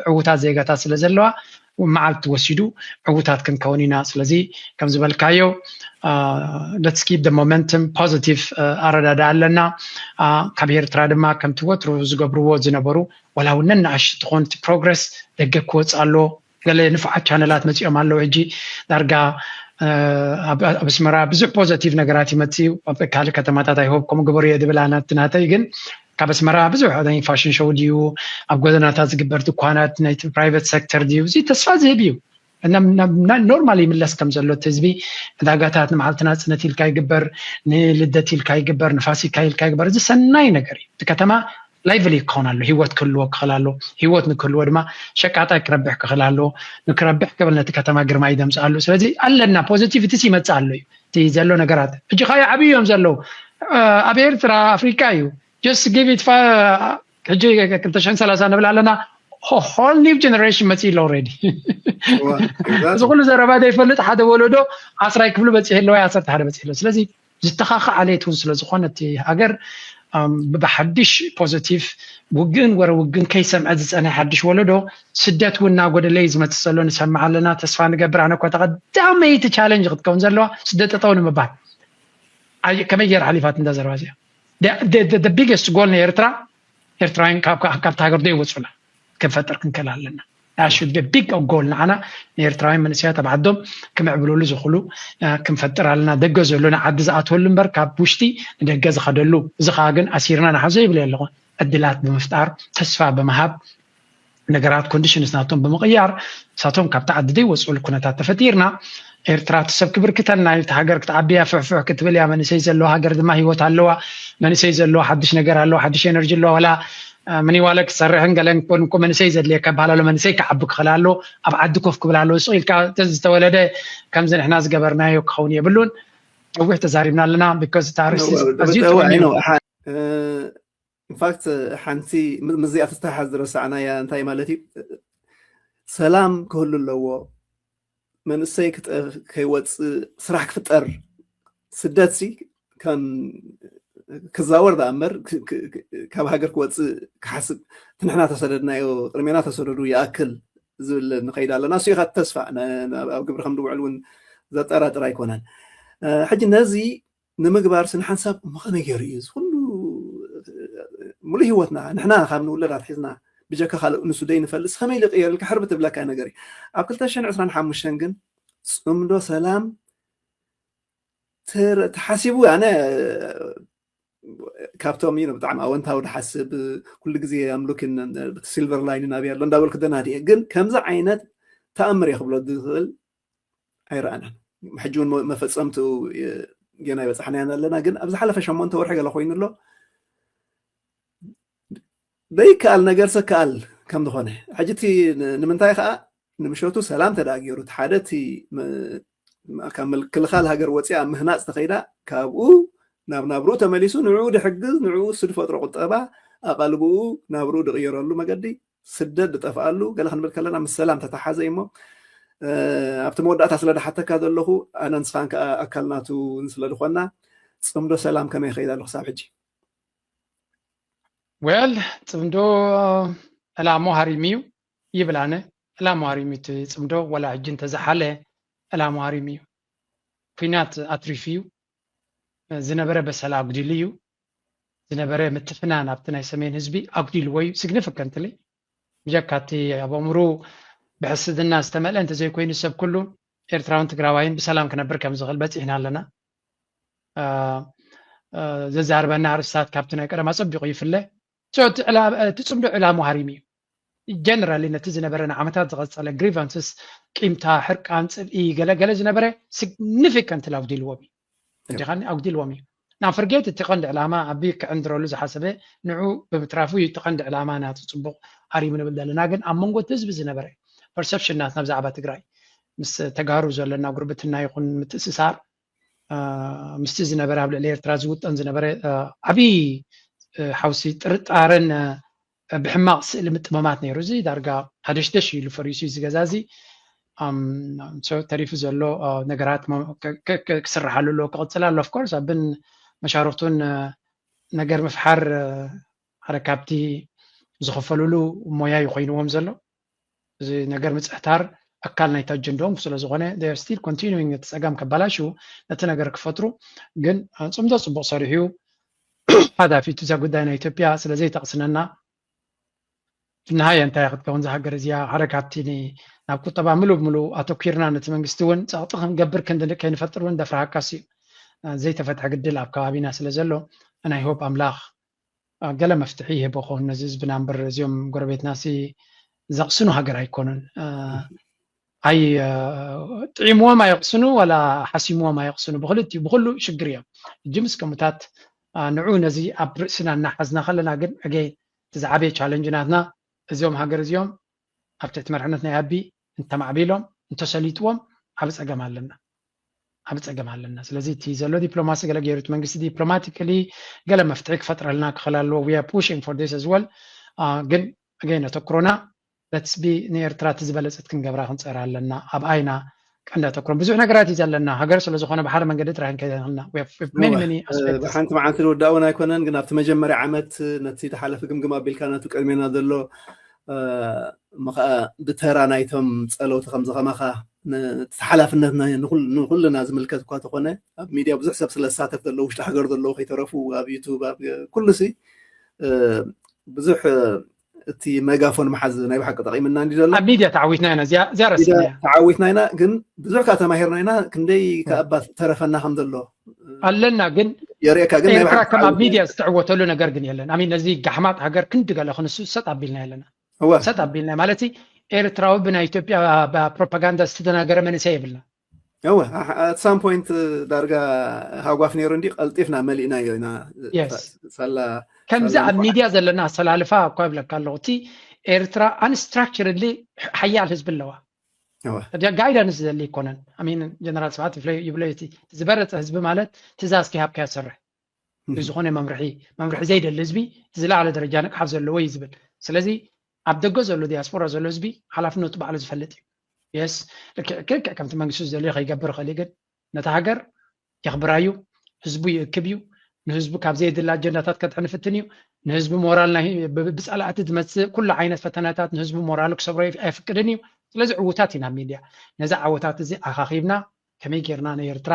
ዕዉታት ዜጋታት ስለ ዘለዋ፣ መዓልቲ ወሲዱ ዕዉታት ክንከውን ኢና። ስለዚ ከም ዝበልካዮ፣ let's keep the momentum፣ positive ኣረዳዳ ኣለና። ካብ ኤርትራ ድማ ከምቲ ወትሩ ዝገብርዎ ዝነበሩ፣ ዋላ እውን ነናእሽቱ ትኾን እቲ ፕሮግረስ ደገ ክወፅእ ኣሎ። ገለ ንፉዓት ቻነላት መፂኦም ኣለዉ። ሕጂ ዳርጋ ኣብ ኣስመራ ብዙሕ ፖዘቲቭ ነገራት ይመፅእ እዩ። ኣብ ካልእ ከተማታት ኣይሆብ ከምኡ ግበሩ እየ ድብል ኣናቲ ናተይ ግን፣ ካብ ኣስመራ ብዙሕ ናይ ፋሽን ሾው ድዩ፣ ኣብ ጎደናታት ዝግበር ድኳናት ናይቲ ፕራይቨት ሴክተር ድዩ፣ እዚ ተስፋ ዝህብ እዩ። ኖርማል ይምለስ ከም ዘሎ እቲ ህዝቢ፣ ዕዳጋታት ንመዓልቲ ናፅነት ኢልካ ይግበር፣ ንልደት ኢልካ ይግበር፣ ንፋሲካ ኢልካ ይግበር። እዚ ሰናይ ነገር እዩ። እቲ ከተማ ላይቭሊ ክኸውን ኣሎ፣ ህይወት ክህልዎ ክኽእል ኣሎ። ህይወት ንክህልዎ ድማ ሸቃጣይ ክረብሕ ክኽእል ኣሎ። ንክረብሕ ክብል ነቲ ከተማ ግርማ ይደምፅኣሉ። ስለዚ ኣለና፣ ፖዚቲቪቲስ ይመፅእ ኣሎ እዩ እቲ ዘሎ ነገራት። ሕጂ ካዮ ዓብዩ እዮም ዘለዉ። ኣብ ኤርትራ ኣፍሪካ እዩ። Just give it፣ ሕጂ ክልተ ሽሕን ሰላሳን ንብል ኣለና፣ ሆል ኒው ጀነሬሽን መፅእ ኣሎ ኦልሬዲ። እዚ ኩሉ ዘረባ ዘይፈልጥ ሓደ ወለዶ ዓስራይ ክፍሉ በፂሑ ኣለዎ፣ ዓሰርተ ሓደ በፂሑ ኣሎ። ስለዚ ዝተኻኸ ዓሌት እውን ስለ ዝኾነ እቲ ሃገር ብሓድሽ ፖዘቲቭ ውግእን ወረ ውግእን ከይሰምዐ ዝፀንሐ ሓድሽ ወለዶ ስደት እውን እናጎደለ እዩ ዝመፅእ ዘሎ። ንሰምዕ ኣለና፣ ተስፋ ንገብር። ኣነ እኳ ተቐዳመይቲ ቻለንጅ ክትከውን ዘለዋ ስደት ጠጠው ንምባል። ከመይ ገይር ሓሊፋት እንዳ ዘረባ እዚኣ ቢገስት ጎል ንኤርትራ፣ ኤርትራውያን ካብታ ሃገር ዶ ይወፁላ ክንፈጥር ክንክእል ኣለና። ቢግ ጎል ንዓና ንኤርትራውያን መንእሰያት ኣብ ዓዶም ክምዕብልሉ ዝኽእሉ ክንፈጥር ኣለና። ደገ ዘሎ ንዓዲ ዝኣትወሉ እምበር ካብ ውሽጢ ንደገ ዝኸደሉ። እዚ ከዓ ግን ኣሲርና ንሓዞ ይብል ኣለኹ። ዕድላት ብምፍጣር፣ ተስፋ ብምሃብ፣ ነገራት ኮንዲሽንስ ናቶም ብምቕያር፣ ንሳቶም ካብቲ ዓዲ ዘይወፅኡሉ ኩነታት ተፈጢርና፣ ኤርትራ እቲ ሰብ ክብርክተና እዩ፣ እቲ ሃገር ክትዓቢ እያ፣ ፍሕፍሕ ክትብል እያ። መንእሰይ ዘለዋ ሃገር ድማ ህይወት ኣለዋ። መንእሰይ ዘለዋ ሓድሽ ነገር ኣለዋ፣ ሓድሽ ኤነርጂ ኣለዋ። ዋላ ምኒዋለ ክትሰርሕን ገለን ኮን እኮ መንእሰይ ዘድልየካ ይበሃል ኣሎ። መንእሰይ ክዓቢ ክኽእል ኣሎ፣ ኣብ ዓዲ ኮፍ ክብል ኣለዎ። ስቕ ኢልካ ዝተወለደ ከምዚ ንሕና ዝገበርናዮ ክኸውን የብሉን። ነዊሕ ተዛሪብና ኣለና። ቢኮዝ ታሪስት ኢንፋክት ሓንቲ ምዚኣ ተተሓዝ ዝረሳዕናያ እንታይ ማለት እዩ? ሰላም ክህሉ ኣለዎ። መንእሰይ ከይወፅእ ስራሕ ክፍጠር። ስደት ሲ ከም ክዛወር ደኣ እምበር ካብ ሃገር ክወፅእ ክሓስብ፣ እቲ ንሕና ተሰደድናዮ ቅድሜና ተሰደዱ ይኣክል ዝብል ንኸይድ ኣለና። እሱ ኢኻ ተስፋ ኣብ ግብሪ ከም ድውዕል እውን ዘጠራጥር ኣይኮነን። ሕጂ ነዚ ንምግባር ስነ ሓንሳብ እሞ ከመይ ገይሩ እዩ እዚ ኩሉ ሙሉእ ህይወትና ንሕና ካብ ንውለድ ኣትሒዝና ብጀካ ካልእ ንሱ ደይ ንፈልስ ከመይ ኢሉ ይቕየር ኢልካ ሕርብ ትብለካ ነገር እዩ። ኣብ ክልተ ሽሕን ዕስራን ሓሙሽተን ግን ፅምዶ ሰላም ተሓሲቡ ኣነ ካብቶም እዩ ብጣዕሚ ኣወንታዊ ድሓስብ ኩሉ ግዜ ኣምሉክን ሲልቨር ላይን ናብይ ኣሎ እንዳበልኩ ደናድየ ግን ከምዚ ዓይነት ተኣምር እየ ክብሎ ዝኽእል ኣይረኣናን። ሕጂ እውን መፈፀምትኡ ገና ይበፃሕናያን ኣለና። ግን ኣብ ዝሓለፈ ሸሞንተ ወርሒ ገለ ኮይኑ ኣሎ ዘይከኣል ነገር ሰከኣል ከም ዝኾነ ሕጂ እቲ ንምንታይ ከዓ ንምሸቱ ሰላም ተዳጊሩ እቲ ሓደ እቲ ካብ ምክልኻል ሃገር ወፂኣ ምህናፅ ተኸይዳ ካብኡ ናብ ናብርኡ ተመሊሱ ንዕኡ ድሕግዝ ንዕኡ እሱ ድፈጥሮ ቁጠባ ኣቐልብኡ ናብርኡ ድቕየረሉ መገዲ ስደት ዝጠፍኣሉ ገለ ክንብል ከለና ምስ ሰላም ተተሓዘ እሞ ኣብቲ መወዳእታ ስለ ድሓተካ ዘለኹ ኣነ ንስኻን ከዓ ኣካል ናቱ ስለ ዝኾና ፅምዶ ሰላም ከመይ ይኸይድ ኣሎ ክሳብ ሕጂ? Well, ጽምዶ ዕላሞ ሃሪሙ እዩ ይብል ኣነ። ዕላሞ ሃሪሙ እቲ ጽምዶ፣ ወላ ሕጂ እንተዝሓለ ዕላሞ ሃሪሙ እዩ። ኩናት ኣትሪፉ እዩ። ዝነበረ በሰላ ኣጉዲሉ እዩ። ዝነበረ ምትፍናን ኣብቲ ናይ ሰሜን ህዝቢ ኣጉዲልዎ እዩ፣ ሲግኒፊካንትሊ። ብጀካ እቲ ኣብ ኣእምሩ ብሕስድና ዝተመልአ እንተዘይኮይኑ፣ ሰብ ኩሉ ኤርትራውን ትግራዋይን ብሰላም ክነብር ከም ዝኽእል በፂሕና ኣለና። ዘዛርበና ኣርእስታት ካብቲ ናይ ቀደም ኣጸቢቑ ይፍለ። እቲ ጽምዶ ዕላሙ ሃሪሙ እዩ። ጀነራሊ ነቲ ዝነበረ ንዓመታት ዝቐጸለ ግሪቫንስስ፣ ቂምታ፣ ሕርቃን፣ ጽልኢ፣ ገለገለ ዝነበረ ሲግኒፊካንትሊ ኣጉዲልዎም እዩ። እንዲኻኒ ኣጉዲልዎም እዩ። ናብ ፍርጌት እቲ ቀንዲ ዕላማ ኣቢ ክዕንድረሉ ዝሓሰበ ንዑ ብምትራፉ እዩ እቲ ቀንዲ ዕላማ ናቲ ጽቡቕ ሃሪሙ ንብል ዘለና። ግን ኣብ መንጎ እቲ ህዝቢ ዝነበረ ፐርሰፕሽን ናትና ብዛዕባ ትግራይ ምስ ተጋሩ ዘለና ጉርብትና ይኹን ምትእስሳር ምስቲ ዝነበረ ኣብ ልዕሊ ኤርትራ ዝውጠን ዝነበረ ዓብዪ ሓውሲ ጥርጣረን ብሕማቕ ስእሊ ምጥመማት ነይሩ። እዚ ዳርጋ ሃደሽደሽ ኢሉ ፈሪሱ እዚ ገዛ እዚ። ተሪፉ ዘሎ ነገራት ክስርሓሉ ኣለዎ፣ ክቕፅል ኣሎ። ኦፍኮርስ ኣብን መሻርክቱን ነገር ምፍሓር ሓደ ካብቲ ዝኽፈልሉ ሞያ እዩ ኮይንዎም ዘሎ። እዚ ነገር ምፅሕታር ኣካል ናይቲ ኣጀንዳኦም ስለ ዝኾነ፣ they are still continuing ነቲ ፀገም ከባላሽው፣ ነቲ ነገር ክፈጥሩ። ግን ፅምዶ ፅቡቕ ሰሪሑ እዩ። ሓዳፊቱ እዛ ጉዳይ ናይ ኢትዮጵያ ስለ ዘይጠቕስነና፣ ብንሃየ እንታይ ክትከውን እዛ ሃገር እዚኣ ሓደ ካብቲ ናብ ቁጠባ ምሉእ ብምሉእ ኣተኲርና ነቲ መንግስቲ እውን ፀቕጢ ክንገብር ክንዲ ከይንፈጥር እውን ደፍርሃካስ እዩ። ዘይተፈትሐ ግድል ኣብ ከባቢና ስለ ዘሎ፣ ናይ ሆፕ ኣምላኽ ገለ መፍትሒ ይህቦ ኸውን ነዚ ህዝብና እምበር፣ እዚኦም ጎረቤትናሲ ዘቕስኑ ሃገር ኣይኮኑን። ኣይ ጥዒምዎም ኣየቕስኑ ዋላ ሓሲምዎም ኣየቕስኑ፣ ብክልቲኡ ብኩሉ ሽግር እዮም። እጂ ምስ ከምታት ንዑ ነዚ ኣብ ርእስና እናሓዝና ከለና ግን፣ ኣገይ እቲ ዝዓበየ ቻለንጅ ናትና፣ እዚኦም ሃገር እዚኦም ኣብ ትሕቲ መርሕነት ናይ ኣቢ እንተማዕቢሎም እንተሰሊጥዎም ዓብ ፀገም ኣለና፣ ዓብ ፀገም ኣለና። ስለዚ እቲ ዘሎ ዲፕሎማሲ ገለ ገይሩ እቲ መንግስቲ ዲፕሎማቲካሊ ገለ መፍትሒ ክፈጥረልና ክኽእል ኣለዎ። We are pushing for this as well። ግን ኣገይ ነተኩሮና let's be ንኤርትራ እቲ ዝበለፀት ክንገብራ ክንፀራ ኣለና። ኣብ ኣይና ቀንዲ ኣተኩሮም ብዙሕ ነገራት እዩ ዘለና። ሃገር ስለ ዝኾነ ብሓደ መንገዲ ጥራሕ ንከይደ ንኽልና። We have many, many aspects። ብሓንቲ መዓልቲ ዝውዳእ እውን ኣይኮነን፣ ግን ኣብቲ መጀመርያ ዓመት ነቲ ዝሓለፈ ግምግም ኣቢልካ ነቲ ቅድሜና ዘሎ እሞ ኸዓ ብተራ ናይቶም ጸለውቲ ከምዚ ከማኻ ነቲ ሓላፍነት ናይ ንኹል-፣ ንኹልና ዝምልከት እኳ ተኾነ፣ ኣብ ሚድያ ብዙሕ ሰብ ስለ ዝሳተፍ ዘሎ፣ ውሽጢ ሃገር ዘለዉ ከይተረፉ፣ ኣብ ዩቱብ፣ ኣብ ኩሉሲ ብዙሕ እቲ መጋፎን መሓዝ ናይ ብሓቂ ጠቒምና እንዲ ዘሎ። ኣብ ሚድያ ተዓዊትና ኢና፣ እዚኣ፣ እዚኣ ረሲዕና እያ። ተዓዊትና ኢና፣ ግን ብዙሕ ከኣ ተማሂርና ኢና። ክንደይ ከኣ እባ ተረፈና ከም ዘሎ ኣለና፣ ግን የርእየካ፣ ግን ናይ ኤርትራ ብሓቂ ከም ኣብ ተዓዊትና ሚድያ ኢና። ዝተዕወተሉ ነገር ግን የለን። ኣሚን፣ ነዚ ጋሕማጥ ሃገር ክንዲ ገለ ክንሱ ሰጥ ኣቢልና የለና። እወ። ሰጥ ኣቢልና ማለት ኤርትራዊ ብናይ ኢትዮጵያ ፕሮፓጋንዳ ዝተደናገረ መንእሰይ የብልና። እወ፣ ኣሕ-፣ at some point ዳርጋ ሃጓፍ ነይሩ እንዲ ቀልጢፍና መሊእናዮ ኢና። Yes። ሳላ፣ ከምዚ ሳላ ኣብ እንኳዕ ሚድያ ዘለና ኣሰላልፋ እኳ ይብለካ ኣለኹ። እቲ ኤርትራ unstructuredly ሓያል ህዝቢ ኣለዋ። እወ። እዚኣ ጋይዳንስ ዘድሊ ኣይኮነን። ኣሚን፣ ጀነራል ስብሓት ይብሎ፣ ይብሎ እቲ ዝበለጸ ህዝቢ ማለት ትእዛዝ ከይሃብካዮ ዝሰርሕ። ም። ብዝኾነ መምርሒ፣ መምርሒ ዘይደሊ ህዝቢ ዝለዓለ ደረጃ ንቕሓት ዘለዎ እዩ ዝብል። ስለዚ ኣብ ደገ ዘሎ ዲያስፖራ ዘሎ ህዝቢ ሓላፍነቱ ባዕሉ ዝፈልጥ እዩ። የስ፣ ልክዕ፣ ልክዕ ከምቲ መንግስቱ ዝደልዮ ከይገብር ይኽእል እዩ፣ ግን ነታ ሃገር የኽብራ እዩ፣ ህዝቡ ይእክብ እዩ፣ ንህዝቡ ካብ ዘየድሊ ኣጀንዳታት ከድሕን ይፍትን እዩ፣ ንህዝቡ ሞራል ናይ ብ-፣ ብጸላእቲ ዝመጽእ ኩሉ ዓይነት ፈተናታት ንህዝቡ ሞራሉ ክሰብሮ ይፍ-፣ ኣይፍቅድን እዩ። ስለዚ ዕዉታት ኢና ኣብ ሚድያ። ነዚ ዓወታት እዚ ኣኻኺብና ከመይ ጌርና ንኤርትራ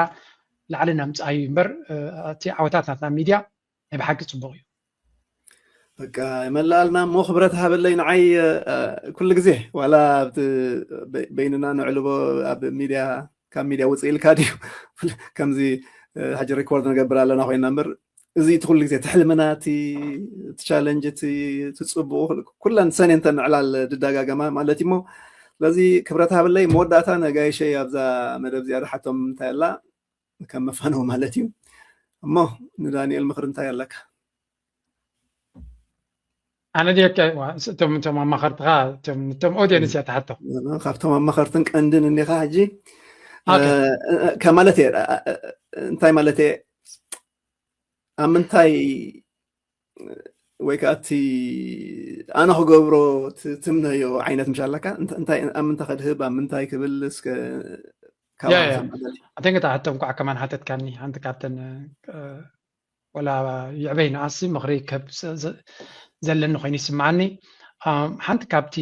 ላዕሊ ነምጽኣዩ እምበር፣ እ፣ እቲ ዓወታት ናትና ሚድያ ናይ ብሓቂ ጽቡቕ እዩ። በቃ ይመልኣልና እሞ ክብረት ሃበለይ። ንዓይ፣ እ፣ ኩሉ ግዜ ዋላ ኣብቲ በ-፣ በይንና ነዕልቦ ኣብ ሚድያ፣ ካብ ሚድያ ውፅእ ኢልካ ድዩ? ከምዚ፣ እ፣ ሕጂ ሪኮርድ ንገብር ኣለና ኮይንና እምበር፣ እዚ እቲ ኩሉ ግዜ እቲ ሕልምና፣ እቲ፣ እቲ ቻለንጅ፣ እቲ፣ እቲ ፅቡቑ፣ ኩለን ሰኔ እንተ ንዕላል ድዳጋገማ ማለት እዩ እሞ፣ ስለዚ ክብረት ሃበለይ። መወዳእታ ነጋይሸይ ኣብዛ መደብ እዚኣ ድሓቶም እንታይ ኣላ? ከም መፋነዊ ማለት እዩ። እሞ ንዳንኤል ምኽሪ እንታይ ኣለካ? ኣነ ድየ ከ-፣ ዋ፣ ስ-፣ እቶም፣ እቶም ኣማኸርትኻ፣ እቶም፣ እቶም ኦድየንስ እያ ትሓቶ። ካብቶም ኣማኸርትን ቀንድን እንዲኻ ሕጂ፣ ኦኬ። እ፣ እ፣ ከማለት እየ፣ እ፣ እ፣ እንታይ ማለት እየ? ኣብ ምንታይ ወይ ከኣ እቲ ኣነ ክገብሮ ት-፣ ትምነዮ ዓይነት ምሽ ኣለካ? እንተ-፣ እንታይ፣ ኣብ ምንታይ ከድህብ፣ ኣብ ምንታይ ክብል እስከ ካብ ያ፣ ያ። ሓሳብ ማለት እዩ። ኣተን ክታ ሕቶም ኳዕ ከማን ሓተትካኒ፣ ሓንቲ ካብተን፣ እ፣ ወላ ይዕበይ ንኣሲ ምኽሪ ከብ ስ-፣ ስ-፣ ዘለኒ ኮይኑ ይስምዓኒ። ሓንቲ ካብቲ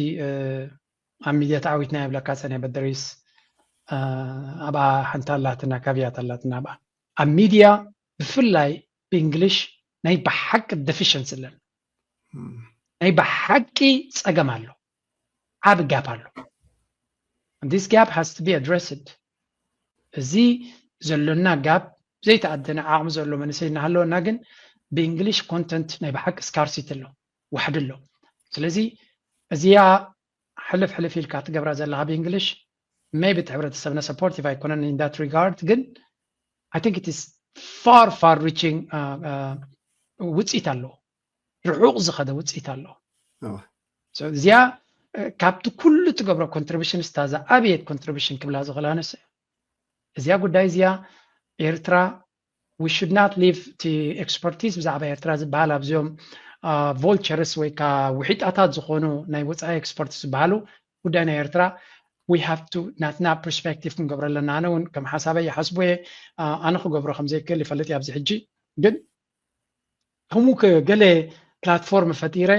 ኣብ ሚድያ ተዓዊትና የብለካ ጸነ በደሪስ ኣብኣ ሓንቲ ኣላትና ካቪያት ኣላትና ኣብኣ ኣብ ሚድያ ብፍላይ ብእንግሊሽ ናይ ብሓቂ ዴፊሽንሲ ኣለና። ናይ ብሓቂ ጸገም ኣሎ፣ ዓቢ ጋፕ ኣሎ። This gap has to be addressed። እዚ ዘሎና ጋፕ ዘይተኣደነ ዓቕሚ ዘሎ መንእሰይ እናሃለወና ግን ብእንግሊሽ ኮንተንት ናይ ብሓቂ ስካርሲቲ ኣሎ፣ ዋሕዲ ኣሎ። ስለዚ እዚኣ ሕልፍ ሕልፍ ኢልካ ትገብራ ዘለኻ ብእንግሊሽ maybe እቲ ሕብረተሰብና ሰፖርቲቭ ኣይኮነን in that regard፣ ግን I think it is far far reaching ውፅኢት ኣለዎ፣ ርሑቕ ዝኸደ ውፅኢት ኣለዎ። እዚኣ ካብቲ ኩሉ ትገብሮ ኮንትሪቢሽን ስታ ዝዓበየት ኮንትሪቢሽን ክብላ ዝኽእል ኣነስ እዚኣ ጉዳይ እዚኣ ኤርትራ we should not leave እቲ ኤክስፐርቲዝ ብዛዕባ ኤርትራ ዝበሃል ኣብዚኦም ቮልቸርስ ወይ ከዓ ውሒጣታት ዝኾኑ ናይ ወፃኢ ኤክስፐርቲዝ ዝበሃሉ ጉዳይ ናይ ኤርትራ we have to ናትና ፐርስፔክቲቭ ክንገብሮ ኣለና። ኣነ እውን ከም ሓሳበይ ይሓስቦ እየ፣ ኣነ ክገብሮ ከምዘይክእል ይፈልጥ እየ። ኣብዚ ሕጂ ግን ከምኡ ገለ ፕላትፎርም ፈጢረ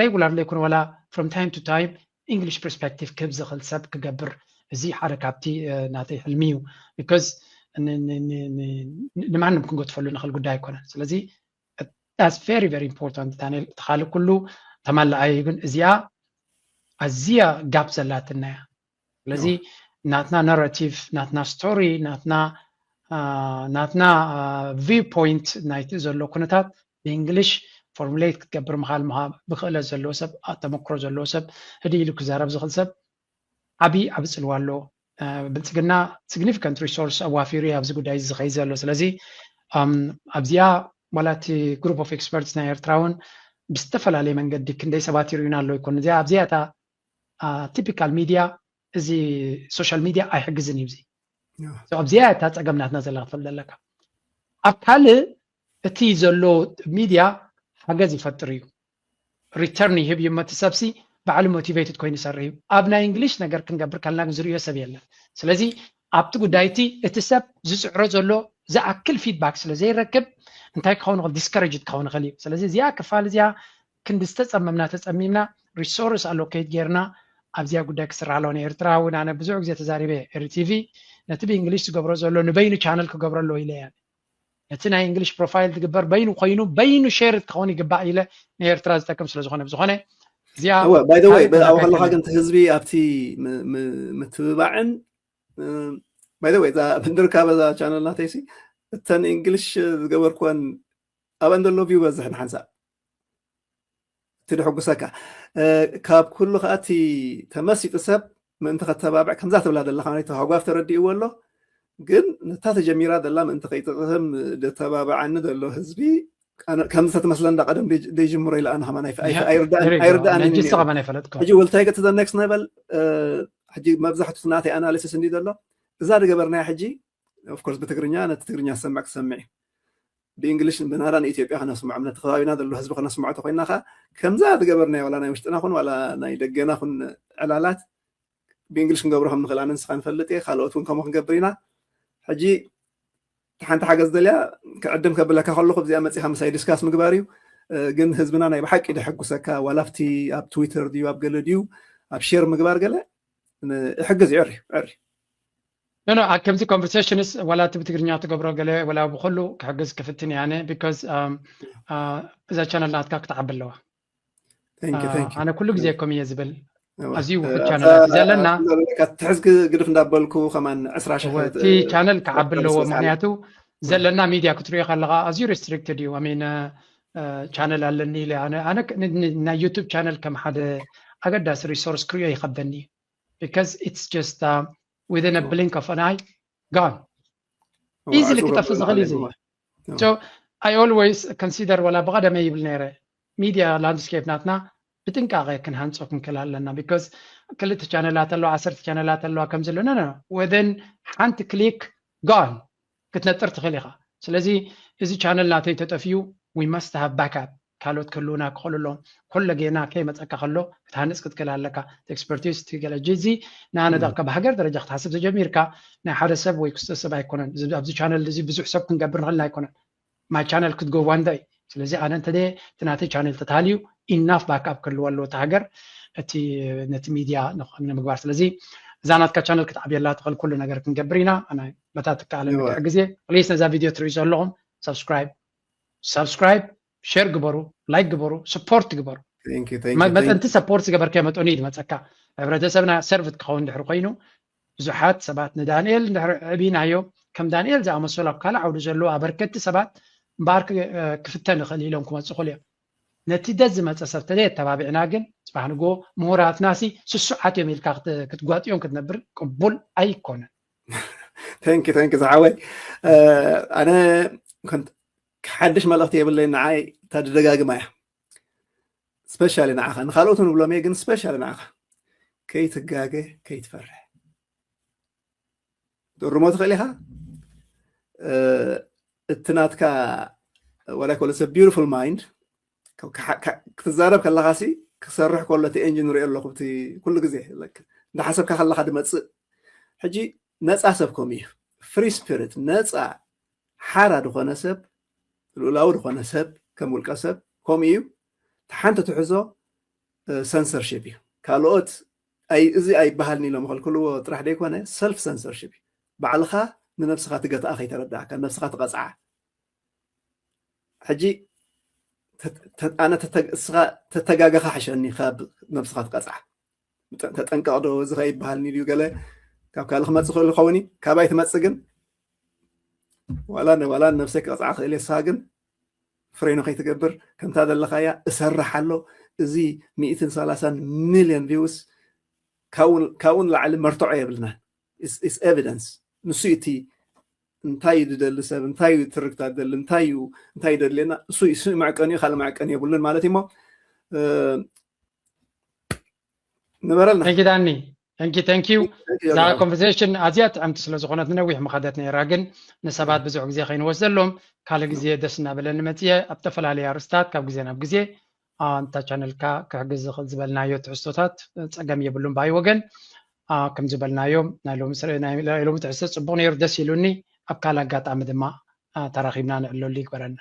ሬጉላር ዘይኮነ ዋላ from time to time English perspective ክህብ ዝኽእል ሰብ ክገብር፣ እዚ ሓደ ካብቲ ናተይ ሕልሚ እዩ። Because ንማንም ክንገድፈሉ ንኽእል ጉዳይ ኣይኮነን። ስለዚ that's very very important ዳንኤል። እቲ ካልእ ኩሉ ተማላኣይ ግን እዚኣ ኣዝያ ጋፕ ዘላትና እያ። ስለዚ ናትና ናራቲቭ፣ ናትና ስቶሪ፣ ናትና ናትና ቪው ፖይንት ናይቲ ዘሎ ኩነታት ብእንግሊሽ ፎርሙሌት ክትገብር ምኻል ምሃብ ብክእለት ዘለዎ ሰብ፣ ተመክሮ ዘለዎ ሰብ፣ ህድእ ኢሉ ክዛረብ ዝኽእል ሰብ ዓቢ ዓቢ ጽልዋ ኣሎ። ብልጽግና ሲግኒፊካንት ሪሶርስ ኣዋፊሩ ኣብዚ ጉዳይ እዚ ዝኸይድ ዘሎ። ስለዚ ኣብዚኣ ዋላ እቲ ግሩፕ ኦፍ ኤክስፐርትስ ናይ ኤርትራ እውን ብዝተፈላለየ መንገዲ ክንደይ ሰባት ይርእዩና ኣለዉ ይኮኑ። እዚኣ ኣብዚኣ እታ ቲፒካል ሚድያ እዚ ሶሻል ሚድያ ኣይሕግዝን እዩ። እዚ ኣብዚኣ እታ ፀገም ናትና ዘላ ክትፈልጥ ዘለካ። ኣብ ካልእ እቲ ዘሎ ሚድያ ሓገዝ ይፈጥር እዩ፣ ሪተርን ይህብ እዩ። እቲ ሰብሲ ባዕሉ ሞቲቬትድ ኮይኑ ይሰርሕ እዩ። ኣብ ናይ እንግሊሽ ነገር ክንገብር ከልና ግን ዝርእዮ ሰብ የለን። ስለዚ ኣብቲ ጉዳይ እቲ እቲ ሰብ ዝፅዕሮ ዘሎ ዝኣክል ፊድባክ ስለ ዘይረክብ እንታይ ክኸውን ይኽእል? ዲስከሬጅድ ክኸውን ይኽእል እዩ። ስለዚ እዚኣ ክፋል እዚኣ ክንዲ ዝተፀመምና ተፀሚምና ሪሶርስ ኣሎኬት ጌርና ኣብዚኣ ጉዳይ ክስራሕ ኣለዎ። ንኤርትራ እውን ኣነ ብዙሕ ግዜ ተዛሪበ ኤሪ ቲቪ ነቲ ብእንግሊሽ ዝገብሮ ዘሎ ንበይኑ ቻነል ክገብሮ ኣለዎ ኢለ እያ። ነቲ ናይ እንግሊሽ ፕሮፋይል ዝግበር በይኑ ኮይኑ በይኑ ሼር ክኸውን ይግባእ ኢለ ንኤርትራ ዝጠቅም ስለ ዝኾነ ብዝኾነ እዚኣ እወ ባይ ዘ ወይ ካልእ ብኣው ከለኻ ተዘካኪ ግን እቲ ህዝቢ ኣብቲ ም- ም- ምትብባዕን ባይ ዘ ወይ እዛ ምድርካብ እዛ ቻነል ናተይሲ እተን እንግሊሽ ዝገበርኩወን ኣብአን ዘሎ ቪው በዝሕ ንሓንሳእ እቲ ድሕጉሰካ ካብ ኩሉ ከዓ እቲ ተመሲጡ ሰብ ምእንቲ ከተባብዕ ከምዛ ትብላ ዘለካ ናይ ተሃጓፍ ተረዲእዎ ኣሎ ግን ነታ ተጀሚራ ዘላ ምእንቲ ከይትቕህም ዝተባብዓኒ ዘሎ ህዝቢ ከምዚ ተትመስለ እንዳ ቀደም ደይጅምሮ ኢለ ኣነ ከማን ኣይርዳእን ኣይርዳእን ሕጂ ወልታይ ገ ተ ነክስት ነበል ሕጂ መብዛሕቱ ናተይ ኣናሊሲስ እንዲ ዘሎ እዛ ዝገበርናያ ሕጂ ኦፍኮርስ ብትግርኛ ነቲ ትግርኛ ዝሰምዕ ክሰምዕ እዩ ብእንግሊሽ ብናራ ንኢትዮጵያ ከነስምዖም ነቲ ከባቢና ዘሎ ህዝቢ ከነስምዖ ተኮይና ከ ከምዛ ዝገበርናዮ ዋላ ናይ ውሽጥና ኩን ዋላ ናይ ደገና ኩን ዕላላት ብእንግሊሽ ክንገብሮ ከም ንኽእል ኣነ ንስኻ ንፈልጥ እየ ካልኦት እውን ከምኡ ክንገብር ኢና ሕጂ ሓንቲ ሓገዝ ደልያ ክዕድም ከብለካ ከለኹ እዚኣ መፂኻ ምሳይ ዲስካስ ምግባር እዩ ግን ህዝብና ናይ ብሓቂ ደሐጉሰካ ዋላ ኣብቲ ኣብ ትዊተር ድዩ ኣብ ገለ ድዩ ኣብ ሼር ምግባር ገለ እሕግዝ እዩ ዕሪ ዕሪ ኖ ኖ ከምዚ ኮንቨርሴሽንስ ዋላ እቲ ብትግርኛ ትገብሮ ገለ ወላ ብኩሉ ክሕግዝ ክፍትን እየ ኣነ because እዛ ቻነል ናትካ ክትዓቢ ኣለዋ ኣነ ኩሉ ግዜ ከም እየ ዝብል ኣዝዩ ውሑድ ቻነላት እዩ ዘለና ትሕዝ ግድፍ እንዳበልኩ ከማን ዕስራ ሽሕ እቲ ቻነል ክዓቢ ኣለዎ ምክንያቱ ዘለና ሚድያ ክትሪኦ ከለካ ኣዝዩ ሪስትሪክትድ እዩ ሚን ቻነል ኣለኒ ኢለ ኣነ ናይ ዩቱብ ቻነል ከም ሓደ ኣገዳሲ ሪሶርስ ክሪኦ ይከብደኒ because it's just within a blink of an eye gone ኢዝሊ ክጠፍእ ዝኽእል እዩ so I always consider ወላ ብቐደመ ይብል ነይረ ሚድያ ላንድስኬፕ ናትና ብጥንቃቐ ክንሃንፆ ክንክእል ኣለና because ክልተ ቻነላት ኣለዋ ዓሰርተ ቻነላት ኣለዋ ከም ዘሎ ነ within ሓንቲ ክሊክ gone ክትነጥር ትኽእል ኢኻ ስለዚ እዚ ቻነል ናተይ ተጠፍዩ we must have backup ካልኦት ክህልውና ክኽእሉ ኣለዎም ኩለ ጌና ከይመፀካ ከሎ ክትሃንፅ ክትክእል ኣለካ expertise ትገለ እዚ ንኣነ ዳ ካብ ሃገር ደረጃ ክትሓስብ ተጀሚርካ ናይ ሓደ ሰብ ወይ ክስተ ሰብ ኣይኮነን ኣብዚ ቻነል እዚ ብዙሕ ሰብ ክንገብር ንኽእልና ኣይኮነን my channel could go one day ስለዚ ኣነ እንተ እቲ ናተይ ቻነል ተታልዩ ኢናፍ ባክኣፕ ክህልዎ ኣለዎ እቲ ሃገር፣ እቲ ነቲ ሚድያ ንምግባር። ስለዚ እዛ ናትካ ቻነል ክትዓብየላ ትኽእል ኩሉ ነገር ክንገብር ኢና። ኣነ በታ ትከኣለኒ ግዜ ፕሊስ ነዛ ቪድዮ ትርእዩ ዘለኹም ሳብስክራይብ ሳብስክራይብ ሸር ግበሩ፣ ላይክ ግበሩ፣ ስፖርት ግበሩ። መጠንቲ ሰፖርት ዝገበርካዮ መጠን እዩ ዝመፀካ። ህብረተሰብና ሰርቭ ክኸውን ድሕሪ ኮይኑ ብዙሓት ሰባት ንዳንኤል እንድሕር ዕብናዮ ከም ዳንኤል ዝኣመሰሉ ኣብ ካልእ ዓውዲ ዘለዉ ኣበርከቲ ሰባት እምበኣር ክፍተን ይኽእል ኢሎም ክመፁ ይኽእሉ እዮም። ነቲ ደስ ዝመፀ ሰብ ተዘየተባቢዕና ግን ፅባሕ ንግሆ ምሁራትናሲ ስሱዓት እዮም ኢልካ ክትጓጥዮም ክትነብር ቅቡል ኣይኮነን። ተንኪ ተንኪ ዝሓወይ ኣነ ሓድሽ መልእኽቲ የብለይ። ንዓይ እታ ድደጋግማ እያ ስፔሻሊ ንዓኻ፣ ንካልኦት ንብሎም እየ ግን ስፔሻሊ ንዓኻ ከይትጋገ ከይትፈርሕ ትእርሞ ትኽእል ኢኻ። እቲ ናትካ ወላ ኮለሰ ቢዩቲፉል ማይንድ ክትዛረብ ከለኻ ሲ ክሰርሕ ከሎ እቲ ኤንጂን ሪኦ ኣለኹ እቲ ኩሉ ግዜ እንዳሓሰብካ ከለኻ ድመፅእ። ሕጂ ነፃ ሰብ ከምኡ እዩ። ፍሪ ስፒሪት ነፃ ሓራ ዝኾነ ሰብ ልኡላዊ ዝኾነ ሰብ ከም ውልቀ ሰብ ከምኡ እዩ። ሓንቲ ትሕዞ ሰንሰርሽፕ እዩ። ካልኦት እዚ ኣይበሃልን ኢሎም ከልክልዎ ጥራሕ ደይኮነ ሰልፍ ሰንሰርሽፕ እዩ። ባዕልኻ ንነብስኻ ትገትኣ ከይተረዳእካ ነብስኻ ትቐፅዓ። ሕጂ ኣነ እስኻ ተተጋገኻ ሕሸኒ ካብ ነብስኻ ትቐፅዓ። ተጠንቀቕ ዶ እዚ ከይበሃል ንድዩ ገለ ካብ ካልእ ክመፅእ ክእል ይኸውን እዩ። ካባይ ትመፅእ ግን ዋላ ዋላ ነብሰይ ክቐፅዓ ክእል እየ። ንስኻ ግን ፍሬኖ ከይትገብር ከምታ ዘለኻያ እሰርሕ ኣሎ። እዚ ሚእትን ሰላሳን ሚልዮን ቪውስ ካብኡ ንላዕሊ መርትዖ የብልናን። ኤቪደንስ ንሱ እቲ እንታይ እዩ ዝደሊ ሰብ እንታይ እዩ ትርክታ ዝደሊ እንታይ እዩ እንታይ እዩ ደድልየና እሱ እዩ መዕቀኒኡ ካልእ መዕቀኒ የብሉን ማለት እሞ ንበረልና። ተንኪ ዳኒ ተንኪ ተንኪዩ እዛ ኮንቨርሴሽን ኣዝያ ጥዕምቲ ስለ ዝኾነት ንነዊሕ ምኸደት ነይራ፣ ግን ንሰባት ብዙሕ ግዜ ከይንወስደሎም ካልእ ግዜ ደስ እናበለኒ መፅየ ኣብ ዝተፈላለየ ኣርእስታት ካብ ግዜ ናብ ግዜ ኣንታ ቻነልካ ክሕግዝ ዝኽእል ዝበልናዮ ትሕዝቶታት ፀገም የብሉን ብኣይ ወገን። ከም ዝበልናዮ ናይ ሎሚ ትሕዝቶ ፅቡቕ ነይሩ፣ ደስ ኢሉኒ። ኣብ ካልእ ኣጋጣሚ ድማ ተራኺብና ንዕለሉ ይግበረና።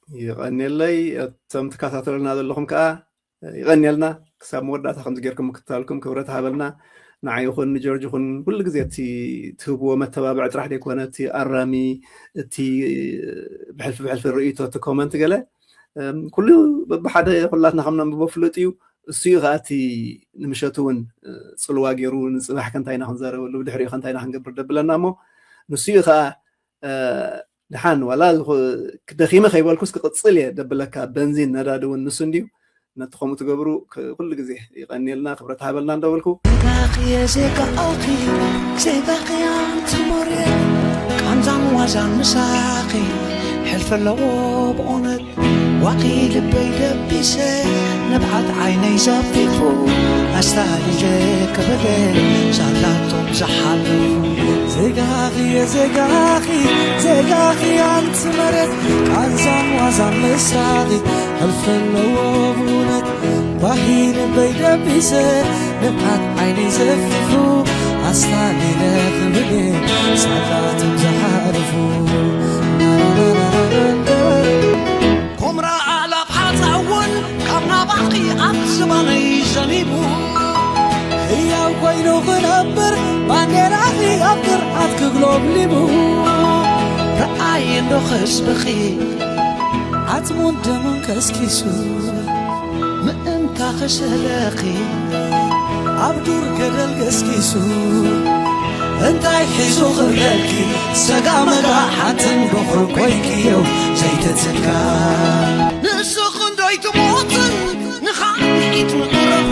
ይቐንየለይ። እቶም ትከታተሉና ዘለኹም ከዓ ይቐንየልና። ክሳብ መወዳእታ ከምዚ ጌርኩም ምክትታልኩም ክብረት ሃበልና። ንዓይ ይኹን ንጆርጅ ይኹን ኩሉ ግዜ እቲ ትህብዎ መተባብዒ ጥራሕ ደይኮነ እቲ ኣራሚ እቲ ብሕልፊ ብሕልፊ ርእይቶ እቲ ኮመንት ገለ ኩሉ በብሓደ ኩላትና ከም ነንብቦ ፍሉጥ እዩ። እሱ እዩ ከዓ እቲ ንምሸቱ እውን ፅልዋ ገይሩ ንፅባሕ ከንታይ ኢና ክንዛረበሉ ብድሕሪኡ ከንታይ ኢና ክንገብር ደብለና እሞ ንሱ እዩ ከዓ ድሓን ዋላ ደኺመ ከይበልኩስ ክቕፅል እየ ደብለካ በንዚን ነዳዲ እውን ንሱ እንድዩ። ነቲ ከምኡ ትገብሩ ኩሉ ግዜ ይቐንየልና ክብረት ሃበልና እንደበልኩ ዜጋኽየ ዜጋኣኺ ዜጋኽያ ትሞርየ ቃንዛን ዋዛን ምሳኺ ሕልፊ ኣለዎ ብእውነት ዋኺ ልበይ ደቢሰ ንብዓት ዓይነይ ዘፊፉ ኣስታሊለ ክብለ ሳላቶም ዝሓለፉ ዜጋኽየ ዜጋኺ ዜጋኽያ ኣንቲ መሬት ቃንዛን ዋዛን ምሳኺ ሕልፊ ኣለዎ ብእውነት ባሂ ልበይ ደቢሰ ንብዓት ዓይነይ ዘፊፉ ኣስታሊለ ክብለ ሳላቶም ዝሓለፉ ኮምራ ኣእላፍ ሓፃ እውን ካብ ናባኺ ኣብ ዝባነይ ዘኒቡ ህያው ኮይኑ ክነብር ባንዴራኺ ኣብ ግርዓት ክግሎብሊቡ ረኣየ እንዶ ህዝብኺ ዓፅሙን ደሙን ከስኪሱ ምእንታ ክስእለኺ ኣብ ዱር ገደል ገስጊሱ እንታይ ሒዙ ክብለልኪ ሰጋ መጋ ሓንትን በኹሪ ኮይንክዮ ዘይትትካ ንስኺ እንዶይ ትሞትን ንኻልኢት ምቕረብ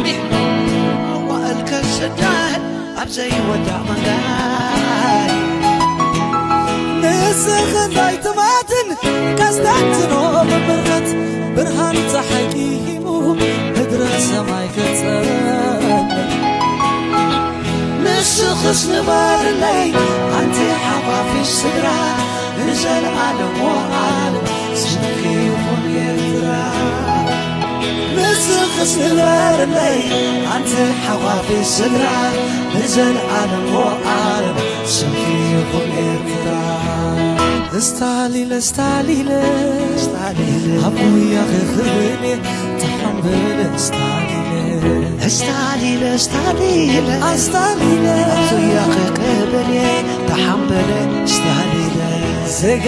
ኣዋእል ከስደድ ኣብ ዘይወዳእ መንገድ ንስኺ እንዶይ ትሞትን ከስተንትኖ ብምረት ብርሃን ፀሓይ ቂሂሙ ምድረ ሰማይ ክፀ ንስኽስ ንበርለይ ኣንቲ ሓፋፊሽ ስድራ ንዘለኣለም ወኣል ስምኪ ይኹን ኤርትራ ንስኽስ ንበርለይ ኣንቲ ሓፋፊሽ ስድራ ንዘለኣለም ወኣል ስምኪ ይኹን ኤርትራ እስታሊለ እስታሊለ እስታሊለ ኣቦያ ክኽብኔ ተሓምበለ እስታሊለ እስታሊለ እስታሊለ ኣስታሊለ ኣቦያ ክኽብኔ ተሓምበለ እስታሊለ ዘጋ